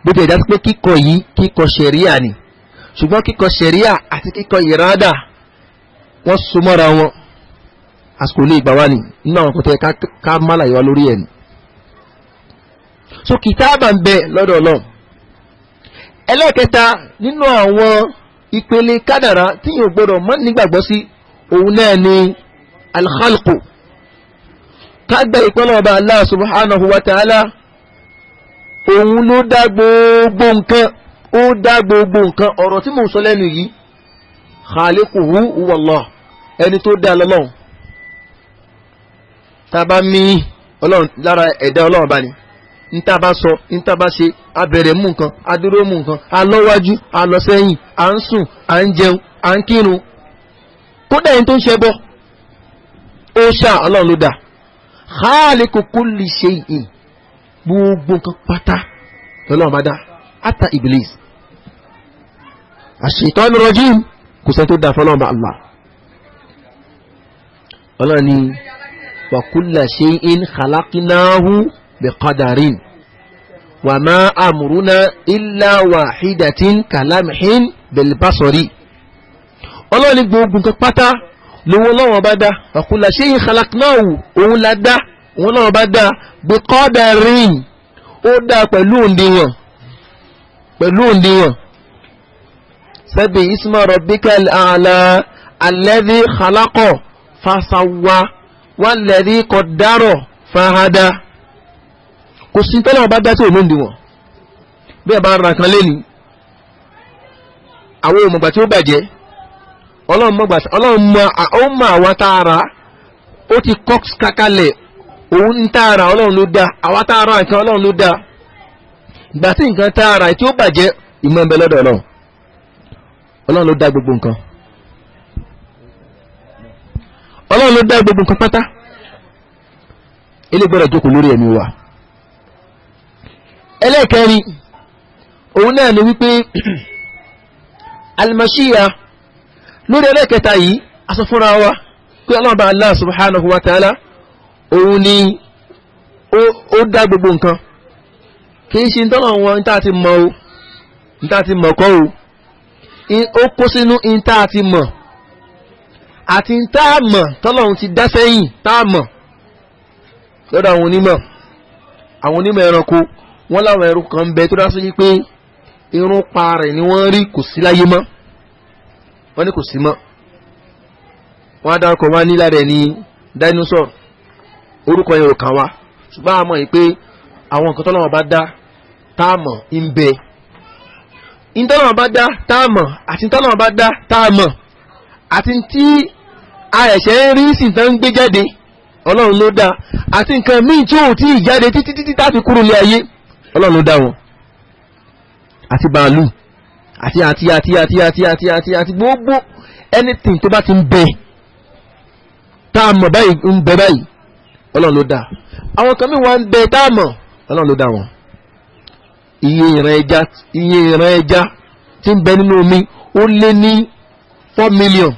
Bó ti ẹ̀dá pé kíkọ yìí kíkọ ṣẹ̀ríà ni, ṣùgbọ́n kíkọ ṣẹ̀ríà àti kíkọ ìrádà wọ́n so mọ́ra wọn. Àsìkò lè gbà wá ní nínú àwọn kòtò ká málàyé wa lórí ẹ̀ ni. So kìtàbà ń bẹ lọ́dọ̀ Ọlọ́run. Ẹlẹ́kẹta nínú àwọn ìpele kádàrá tí yóò gbọdọ̀ mọ́ nígbàgbọ́ sí òun náà ni alkhalqu. Kágbà ìpínlẹ̀ ọba Allah subhanahu wa ta'ala òun ló dá gbogbo nǹkan, ó dá gbogbo nǹkan. Ọ̀rọ̀ tí mò ń sọ lẹ́nu yìí, khaliquhu huwa Allah, ẹni tó dá lọ́lọ́run. Tá a bá mí Ọlọ́run lára ẹ̀dá Ọlọ́run bá ní, níta bá sọ, níta bá ṣe, a bẹ̀rẹ̀ mú nǹkan, a dúró mú nǹkan, a lọ́wájú, a lọ sẹ́yìn, à ń sùn, à ń jẹun, à ń kírun. Kódà ẹni tó ń ṣẹbọ, ó ṣá Ọlọ́run ló dá. Khaliqu kulli shay'in, gbogbo nǹkan pátá lọ́lọ́run bá dá, ata Iblis, ash-shaytanu rajim, kò sẹ́ni tó dá fọlọ́run bá Allah. Ọlọ́run ni wa kulla shay'in khalaqnahu biqadarin wa ma amruna illa wahidatin kalamhin bilbasari. Ọlọ́run ní gbogbo nǹkan pátá lówó lọ́wọ́ bá dá. Wa kulla shay'in khalaqnahu, òun la dá, òun náà bá dá, biqadarin, ó dá pẹ̀lú òǹdíwọ̀n, pẹ̀lú òǹdíwọ̀n. Sabbih isma rabbikal a'la alladhi khalaqa fasawwa walladhi qaddara fahada. Kò sí tọ́lá ọba dá tí òun òǹdíwọ̀n. Bí ẹ bá ra kan lẹ́ni, àwọn òmùgbà tí ó bàjẹ́, Ọlọ́run mọ àwọn tààrà, ó ti kọ́ kakalẹ̀, òun ń tààrà Ọlọ́run ló dá, àwa tààrà nǹkan Ọlọ́run ló dá. Ìgbà tí nǹkan tààrà tí ó bàjẹ́, ìmọ̀ ń bẹ lọ́dọ̀ Ọlọ́run. Ọlọ́run ló dá gbogbo nǹkan. Ọlọ́run ló dá gbogbo nǹkan pátá. Ilé gbọ́dọ̀ jókòó lórí ẹ̀mí wa. Ẹlẹ́ẹ̀kẹrin òun náà ni wípé al-mashi'a. Lórí ẹlẹ́ẹ̀kẹta yìí, a sọ fúnra wa pé Ọlọ́run bá Allah subhanahu wa ta'ala òun ni ó dá gbogbo nǹkan. Kìí ṣe tọ́lọ̀ wọn ní tá a ti mọ̀ o, ní tá a ti mọ̀ kọ́ o, ó kó sínú ní tá a ti mọ̀ àti ní tá a mọ̀ tọ́lọ̀ ti dá sẹ́yìn tá a mọ̀ lọ́dọ̀ àwọn onímọ̀. Àwọn onímọ̀ ẹranko wọ́n láwọn ẹranko kan bẹ tó dá sí pé irun pa rẹ̀ ni wọ́n rí, kò sí láyé mọ́, wọ́n ní kò sí mọ́. Wọ́n á dárúkọ wọn ní lára ẹ̀ ní dinosaur, orúkọ yẹn ò kàn wá, ṣùgbọ́n a mọ̀ yìí pé àwọn nǹkan tọ́lọ́wọ́ bá dá táàmọ̀ ń bẹ. Ìtọ́lọ́wọ́n bá dá táàmọ̀ àti ìtọ́lọ́wọ́n bá dá táàmọ̀ àti tí a ẹ̀ṣẹ̀ ń rí sì tán ń gbé jáde Ọlọ́run ló dá, àti nǹkan míì tí ò tí ì jáde títí títí tá fi kúrò lé ayé Ọlọ́run ló dá wọn, àti bàálù àti àti àti àti àti àti àti àti gbogbo anything tó bá ti ń bẹ táàmọ̀ báyìí ń bẹ báyìí Ọlọ́run ló dá. Àwọn kan míì wá ń bẹ táàmọ̀ Ọlọ́run ló dá wọn. Iye ìran ẹja tí ń bẹ nínú omi ó lé ní 4 million.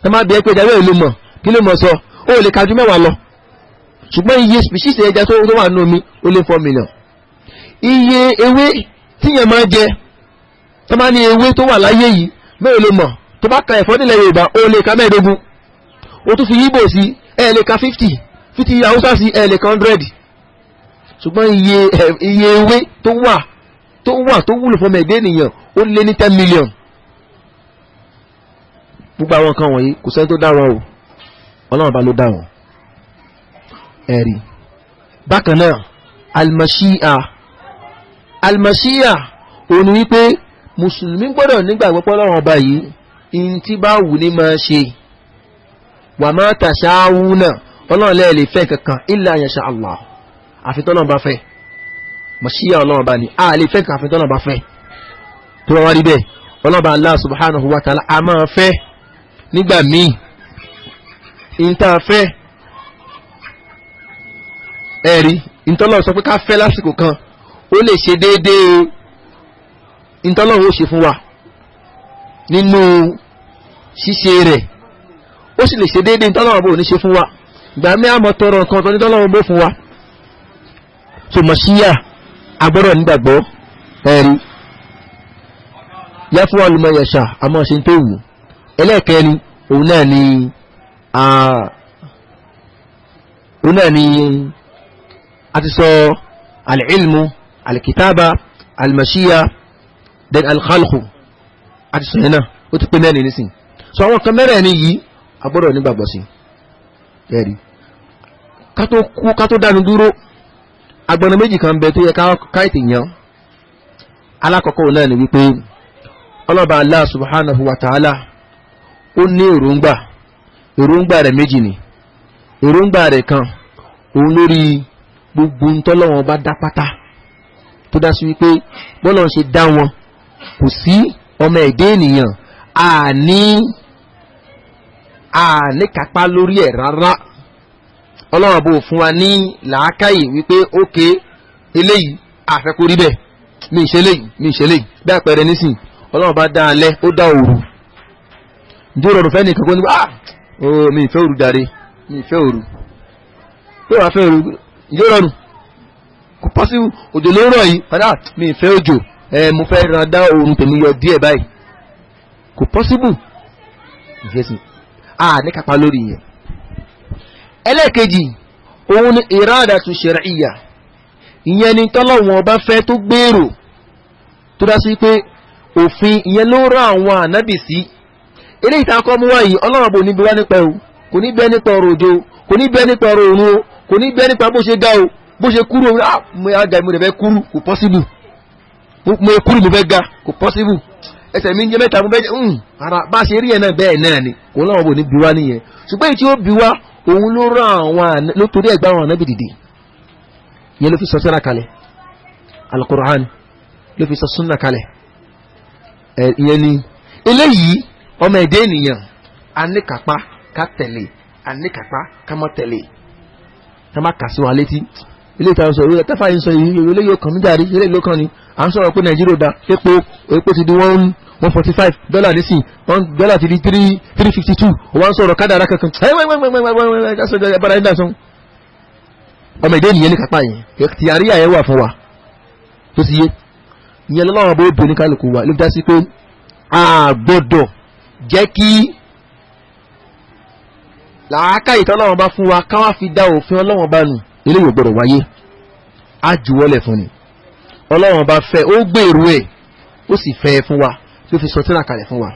Ẹ má bí ẹ pé ẹja bẹ́ẹ̀ ló mọ̀, kí ló mọ̀ sọ, ó lè kájú 10 lọ. Ṣùgbọ́n iye species ẹja tó wà nínú omi ó lé 4 million. Iye ewé tíyẹn máa jẹ, tó bá ní ewé tó wà láyé yìí mẹ́rin ló mọ̀, tó bá ka ẹ̀fọ́ nílẹ̀ Yorùbá ó lè ka 25, ó tún fi Yíbò sí ẹ lè ka 50, 50 Haúsá sí ẹ lè ka 100. Ṣùgbọ́n iye ewé tó wà tó wúlò fọmọ ẹ̀dẹ́ ènìyàn ó lé ní 10 million. Gbogbo àwọn nǹkan wọ̀nyí kò sẹ́ni tó dá wọn o, Ọlọ́run bá ló dá wọn. Ẹ̀rí bákan náà almashia òun ni wípé mùsùlùmí gbọ́dọ̀ nígbàgbọ́ pé Ọlọ́run ọba yìí in tí bá wù ní máa ṣe, wa ma tasha'una Ọlọ́run lẹ́ẹ̀ lè fẹ́ kankan illa yasha Allah, àfi tọ́lọ́run bá fẹ́. Mọ̀ṣíyà Ọlọ́run bá ní a lè fẹ́ kan àfi tọ́lọ́run bá fẹ́. Tó wá rí bẹ́ẹ̀ Ọlọ́run bá Allah subhanahu wa ta'ala a máa fẹ́ nígbà míì ìta fẹ́ ẹ̀rí ìtọ́lọ́run sọ pé ká fẹ́ lásìkò kan ó lè ṣe déédéé ìtọ́lọ́run ó ṣe fún wa nínú ṣíṣe rẹ̀, ó sì lè ṣe déédéé ìtọ́lọ́run bó ní ṣe fún wa. Ìgbà míì àmọ́ tọrọ nǹkan tó ní tọ́lọ́run bó fún wa. So mọ̀ṣíyà agbọ́dọ̀ nígbàgbọ́ ẹ̀rí yá fún wa lùmọ̀ yẹ̀ṣà àmọ́ ṣe tó wù. Ẹlẹ́ẹ̀kẹ́ni òun náà ni a ti sọ al-ilmu, al-kitaba, al-mashia, then al-khalqu, a ti sọ yẹn náà ó ti pé mẹ́rin nísìn. So àwọn kan mẹ́rẹ̀ẹ̀rin yìí agbọ́dọ̀ nígbàgbọ́ sí ẹ̀rí. Ká tó kú ká tó dánu dúró, agbọ̀nà méjì kan bẹ tó yẹ ká ètè yàn. Alákọ̀ọ́kọ́ náà ni wípé ọlọ́ba Allah subhanahu wa ta'ala ó ní èròǹgbà, èròǹgbà rẹ̀ méjì ni. Èròǹgbà rẹ̀ kan òun lórí gbogbo ntọ́lọ́wọ́n bá dá pátá, tó dá sí wípé bọ́lọ̀ ń ṣe dá wọn kò sí ọmọ ẹ̀dẹ́ ènìyàn àní kápá lórí ẹ̀ rárá. Ọlọ́run bò fún wa ní làákàyè wípé ókè eléyìí àfẹ́kù rí bẹ́ẹ̀, mi ì ṣe léyìí, mi ì ṣe léyìí. Bí àpẹẹrẹ nísìn, Ọlọ́run bá dá alẹ́ ó dá òru. Ǹjẹ́ ó rọrùn fẹ́ nìkan kó ní ah oh mi ì fẹ́ òru jàre, mi ì fẹ́ òru. Pé wàá fẹ́ òru, ǹjẹ́ ó rọrùn? Kò pọ́sibú, òjò ló ń rọ̀ yìí, padà mi ì fẹ́ òjò, ẹ mo fẹ́ ran dá òrùn tèmi yọ díẹ̀ báyìí. Kò pọ́sibú. Ìfẹ́sìn a ní kápá lórí yẹn. Ẹlẹ́ẹ̀kejì òun ni ìrádàtú ṣẹ̀ríyà, ìyẹn ni tọ́lọ́wọ́n ọba fẹ́ tó gbèrò tó dá sí pé òfin ìyẹn ló rán àwọn ànábì sí. Eléyìí tá a kọ́ mú wá yìí Ọlọ́run bò ní bí wá nípa o, kò ní bẹ́ẹ̀ nípa ọ̀rọ̀ òjò, kò ní bẹ́ẹ̀ nípa ọ̀rọ̀ òrùn o, kò ní bẹ́ẹ̀ nípa bó ṣe ga o, bó ṣe kúrú o, ah mo aga mo rẹ̀ fẹ́ kúrú, kò pọ́síbù, mo kúrú mo fẹ́ ga, kò pọ́síbù, ẹsẹ̀ mi ń jẹ́ mẹ́ta mo fẹ́ jẹ́ ara bá ṣe rí ẹ̀ náà bẹ́ẹ̀ náà ni kò lọ́wọ́ bò ní bí wá nìyẹn. Ṣùgbọ́n èyí tí ó bí wá òun ló rán àwọn ló torí ẹ̀gbá àwọn ànábì dìde, ìyẹn ló fi sọ sẹ́ra kalẹ̀ Al-Qur'an, ló fi sọ súnà kalẹ̀. Ìyẹn ni eléyìí ọmọ ẹ̀dẹ́ ènìyàn a ní kápá ká tẹ̀lé, a ní kápá ká má tẹ̀lé, ká má kà sí wa létí. Ilé ìta sọ ìwé tẹ́fà yìí sọ yìí eléyìí ó kàn mí jàre, eléyìí ló kàn ní. À ń sọ̀rọ̀ pé Nàìjíríà da epo, epo ti di $145 nísìn, dọ́là ti di $352, wọ́n ń sọ̀rọ̀ kádàrá kankan. Ọmọ ẹ̀dẹ́ ènìyàn ní kápá yẹn, ti àríyá yẹn wà fún wa tó ti yé. Ìyẹn lọ́wọ́ bó bo ní kálukú wa ló dá sí pé a gbọ́dọ̀ jẹ́ kí làákàyè tọ́lọ́wọ́n bá fún wa ká wá fi dá òfin Ọlọ́wọ́n bá nù. Eléyìí ò gbọ́dọ̀ wáyé, á juwọ́lẹ̀ fún ni. Ọlọ́wọ́n bá fẹ́, ó gbèrú ẹ̀, ó sì fẹ́ fún wa tó fi sọ tírà kalẹ̀ fún wa.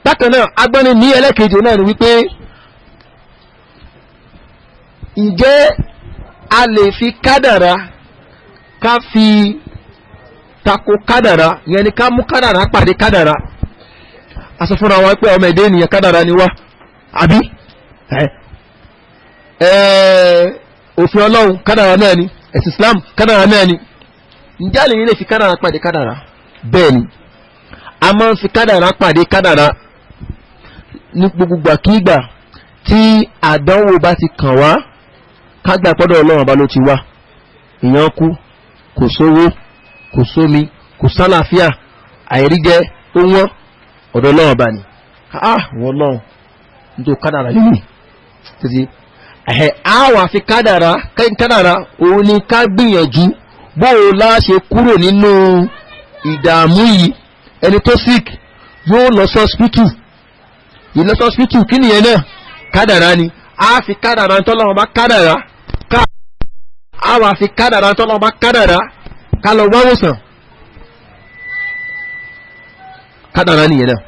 Bákan náà agbọ́ni ní ẹlẹ́kejì náà ni wípé ǹjẹ́ a lè fi kádàrá Ká fi tako kádàrá, ìyẹn ni ká mú kádàrá pàdé kádàrá. A sọ fúnra wa pé ọmọ ẹ̀dẹ́ ènìyàn kádàrá ni wá, àbí? Òfin Ọlọ́run kádàrá náà ni, ẹ̀sìn Islam kádàrá náà ni. Ǹjẹ́ àlè yìí lè fi kádàrá pàdé kádàrá? Bẹ́ẹ̀ ni, a máa ń fi kádàrá pàdé kádàrá ní gbogbo gbàkígbà tí àdánwò bá ti kàn wá, kágbà pọ́dọ̀ Ọlọ́run ọba ló ti wá. Ìyẹn kú, kò sówó, kò sómi, kò sálàáfíà, àìríjẹ ó wọ́n, ọ̀dọ̀ Ọlọ́run ọba ni. Wọ́n Ọlọ́run nítorí kádàrá lílì títí ẹ̀hẹ́ á wà fi kádàrá. Kádàrá òun ni ká gbìyànjú bó o láṣẹ kúrò nínú ìdààmú yìí. Ẹni tó sick yóò lọ sí hospital, ìlọ sí hospital kí nìyẹn náà? Kádàrá ni. Á fi kádàrá tọ́lọ́run bá kádàrá, ká á wà fi kádàrá tọ́lọ́run bá kádàrá ká lọ wáwòsàn, kádàrá nìyẹn náà.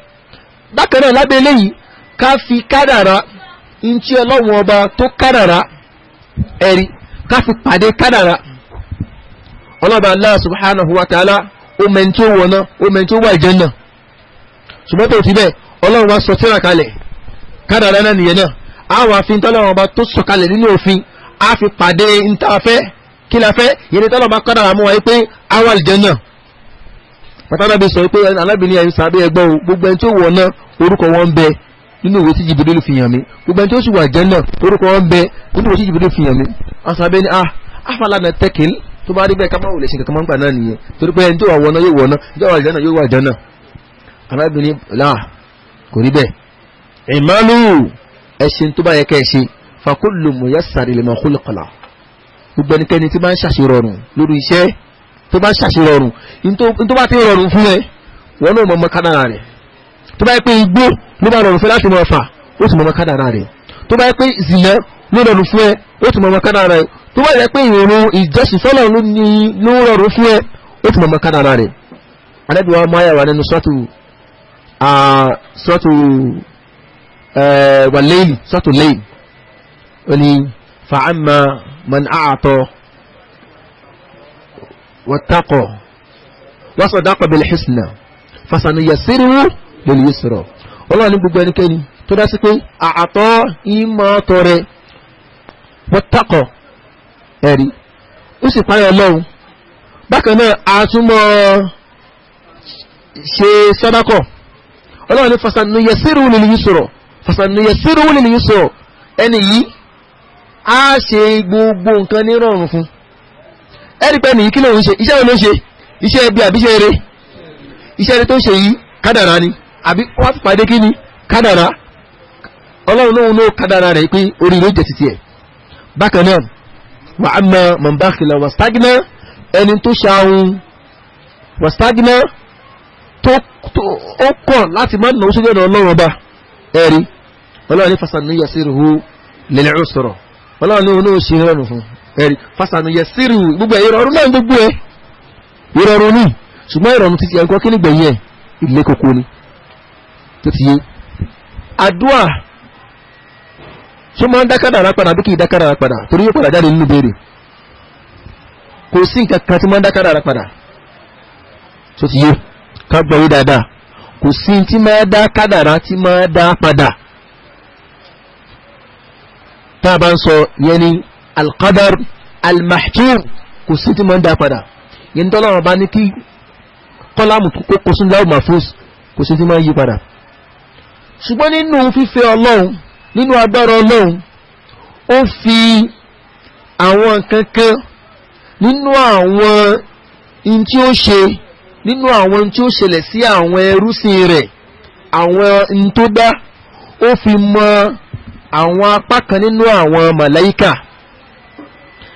Bákan náà lábẹ́ eléyìí, ká fi kádàrá ntí Ọlọ́run ọba tó kádàrá, ẹ̀rí ká fi pàdé kádàrá. Ọlọ́ba Allah subhanahu wa ta'ala ó mẹ́ni tí ó wọ̀nà, ó mẹ́ni tí ó wà Jánnà, ṣùgbọ́n tó ti bẹ́ẹ̀ Ọlọ́run wa sọ tírà kalẹ̀, kádàrá náà nìyẹn náà. Á wà fi ntọ́lọ́run ọba tó sọ kalẹ̀ nínú òfin, á fi pàdé ntàfẹ́ kí la fẹ́ yẹn ní tọ́lọ́run bá kádàrá mú wa yìí pé á wà Jánnà. Pàtàkì sọ pé alábìnrin ẹ̀yin sàbẹ̀ ẹgbọ́n o, gbogbo ẹni tí ó wọ̀nà orúkọ wọn ń bẹ nínú ìwé tí Jibril fi hàn mí, gbogbo ẹni tí ó sì wà Jánnà orúkọ wọn ń bẹ nínú ìwé tí Jibril fi hàn mí. Àwọn sàbẹ̀ ni afala na tẹ́kìl, tó bá rí bẹ́ẹ̀ ká má wò lè ṣe kankan máa ń gbà náà nìyẹn, torí pé ẹni tó wà wọ̀nà yóò wọ̀nà, ẹni tó wà Jánnà yóò wà Jánnà. Arábìnrin là kò rí bẹ́ẹ̀. Ìmọ̀lù ẹ̀sìn tó bá yẹ kẹ́ ẹ ṣe, fakullu muyassari lima khuliqa lahu. Gbogbo ẹnikẹ́ni tí bá ń ṣàṣerọrùn lórí iṣẹ́, tó bá ń ṣàṣerọrùn, tó bá ti rọrùn fún ẹ, wọn náà mọ̀ mọ́ kádàrá rẹ̀. Tó bá yẹ pé igbó ló bá rọrùn fún ẹ láti máa fà, ó sì mọ̀ mọ́ kádàrá rẹ̀. Tó bá yẹ pé zìnà ló rọrùn fún ẹ, ó sì mọ̀ mọ́ kádàrá rẹ̀. Tó bá yẹ pé ìrun ìjọsìn fọ́lọ̀ ló rọrùn fún ẹ, ó sì mọ̀ mọ́ kádàrá rẹ̀. Ànábì wa máa yà wà nínú sọ́tù wal-layl, sọ́tù layl, ó ní fa'amma man a'ta wattaqa wa sadaqa bil husna fasanuyassiruhu lil yusra. Ọlọ́run ní gbogbo ẹnikẹ́ni tó dá sí pé àtọ́ ìmọ̀ tọrẹ, wattaqa, ẹ̀rí, ó sì páyọ̀ Ọlọ́run. Bákan náà àtúmọ̀ ṣe sàdákọ̀. Ọlọ́run ní fasanuyassiruhu lil yusra, fasanuyassiruhu lil yusra, ẹni yìí á ṣe gbogbo nǹkan ní rọrùn fún. Ẹ̀rí pé nìyí kí lóun ṣe? Iṣẹ́ wo ló ṣe? Iṣẹ́ ẹbí àbí iṣẹ́ eré? Iṣẹ́ eré tó ń ṣe yìí kádàrá ni, àbí wọ́n fi pàdé kí ni? Kádàrá. Ọlọ́run lóun ló kádàrá rẹ̀ pé orí ló jẹ títí ẹ̀. Bákan náà wa amma man bakhila wastagna, ẹni tó ṣahun wastagna, tó ó kọ̀ láti má nà ó sójú ọ̀nà Ọlọ́run ọba, ẹ̀rí Ọlọ́run ní fasanuyassiruhu lil usra, Ọlọ́run ní òun náà ṣe rọrùn fún. Ẹ̀rí fasanuyassiruhu, gbogbo ẹ̀ ìrọ̀rùn náà, gbogbo ẹ̀ ìrọ̀rùn ní, ṣùgbọ́n ìrọ̀rùn títí ẹ̀kọ́ kí nígbẹ̀yìn ẹ̀ ilé koko ni tó ti yé. Àdúà ṣó máa ń dá kádàrá padà bí kì í dá kádàrá padà? Torí yóò padà jáde nínú béèrè. Kò sí nǹkan kan tí máa ń dá kádàrá padà, tó ti yé, ká gbọ́ yé dáadáa. Kò sí tí máa dá kádàrá tí máa dá padà. Tá a bá ń sọ yẹn ni alqadar almahtum, kò sí tí máa ń dá padà. Yẹn ní tọ́lọ́run bá ní kí kọ́lámù kó kó sún láwù mahfuz, kò sí tí máa ń yí padà. Ṣùgbọ́n nínú fífẹ́ Ọlọ́run, nínú agbára Ọlọ́run, ó fi àwọn kankan nínú àwọn in tí ó ṣe, nínú àwọn tí ó ṣẹlẹ̀ sí àwọn ẹrúsìn rẹ̀, àwọn in tó dá, ó fi mọ àwọn apá kan nínú àwọn màláíkà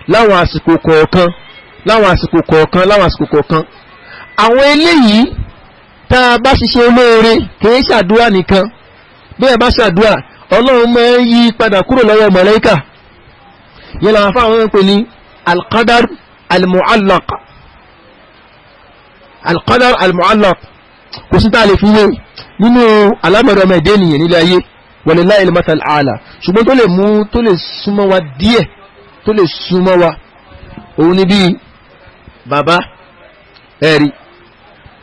láwọn àsìkò kọ̀ọ̀kan, láwọn àsìkò kọ̀ọ̀kan, láwọn àsìkò kọ̀ọ̀kan. Àwọn eléyìí tá a bá ṣiṣẹ́ olóore, kìí ṣàdúrà nìkan. Bí ẹ bá ṣàdúrà, Ọlọ́run máa ń yí padà kúrò lọ́wọ́ màláíkà. Yẹn làwọn afáwọn ń pè ní alqadar almu'allaq. Alqadar almu'allaq kò sí tá a lè fi wé nínú alámọ̀rọ̀ ọmọ ẹ̀dẹ́ ènìyàn nílé ayé, walillahi al-mathal a'la. Ṣùgbọ́n tó lè mú, tó lè súnmọ́ wa díẹ̀, tó lè súnmọ́ wa, òun ni bí Bàbá ẹ̀rí,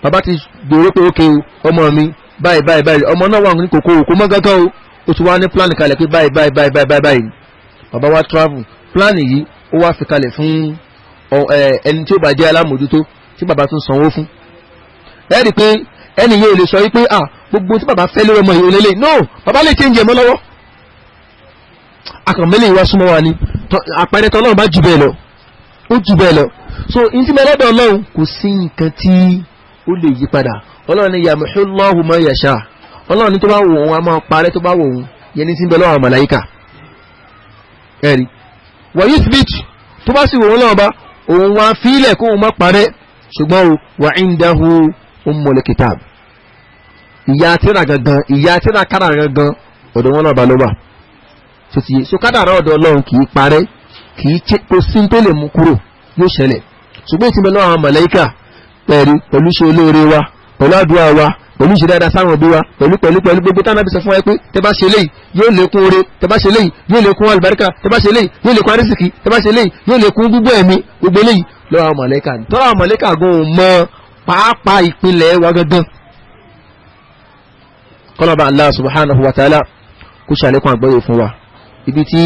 bàbá ti gbèrò pé ókè ọmọ mi báyìí báyìí báyìí, ọmọ náà wà ní kòkó kò mọ́ gángan o, ó ti wá ní plan kalẹ̀ pé báyìí báyìí báyìí báyìí báyìí. Bàbá wa travel, plan yìí ó wá fi kalẹ̀ fún ẹni tí ó bá jẹ́ alámòjútó tí bàbá tún sanwó fún. Ẹ rí i pé ẹni yóò lè sọ wípé ah, gbogbo tí bàbá fẹ́ lórí ọmọ yìí olélẹ̀. No, bàbá lè change ẹ̀mọ́ lọ́wọ́. Akànmẹ́lẹ̀ ìwá súnmọ́ wa ni àpẹẹrẹ tọ́lọ́run bá jù bẹ́ẹ̀ lọ, ó jù bẹ́ẹ̀ lọ. So in tí mẹ́lẹ́dọ̀ Ọlọ́run kò sí nǹkan tí ó lè yí padà. Ọlọ́run ni yamhullahu ma yasha, Ọlọ́run ní tó bá wù òun a máa parẹ́, tó bá wù òun yẹn ní tí ń bẹ lọ́wọ́ àwọn màláíkà. Ẹ̀rí, wa yuthbit, tó bá sì wù òun lọ́wọ́ bá òun wá fílẹ̀ kó òun má parẹ́. Ṣùgbọ́n o, wa indahu ummul kitab, ìyá tíra gangan, ìyá tíra kára gangan, ọ̀dọ̀ wọn náà bá ló wà. Tó ti yé so, kádàrá ọ̀dọ̀ Ọlọ́run kì í parẹ́, kì í kò sí tó lè mú kúrò, yóò ṣẹlẹ̀. Ṣùgbọ́n ìtìmọ̀ náà àwọn màláíkà pẹ̀lú ṣe olóore wa, pẹ̀lú àdúrà wa, pẹ̀lú ìṣe dáadáa sáwọn òbí wa, pẹ̀lú gbogbo táwọn àbísọ fún wa pé tẹ bá ṣe léyìí yóò lékún oore, tẹ bá ṣe léyìí yóò lékún àlùbáríkà, tẹ bá ṣe léyìí yóò lékún arísìkí, tẹ bá ṣe léyìí yóò lékún gbogbo ẹ̀mí, gbogbo léyìí lọ́wọ́ àwọn màláíkà ni. Tọ́lá àwọn màláíkà gan ò mọ pàápàá ìpìlẹ̀ wa gangan. Kọ́lọ́ba Allah subhanahu wa ta'ala kó ṣàlékún àgbọ́yé fún wa. Ibi tí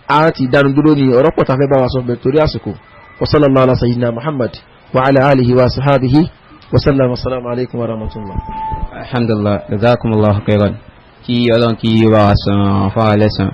a ti dánu dúró ní ọ̀rọ̀ pọ̀ tá fẹ́ bá wa sọ bẹ̀ torí àsìkò. Wa sallallahu ala sayyidina Muhammad wa ala alihi wa sahabihi wa sallam. Assalamu alaikum wa rahmatullah. Alhamdulillah, jazakumullahu khairan. Kí Ọlọ́run kí ó bá wa san fún wa lẹ́san.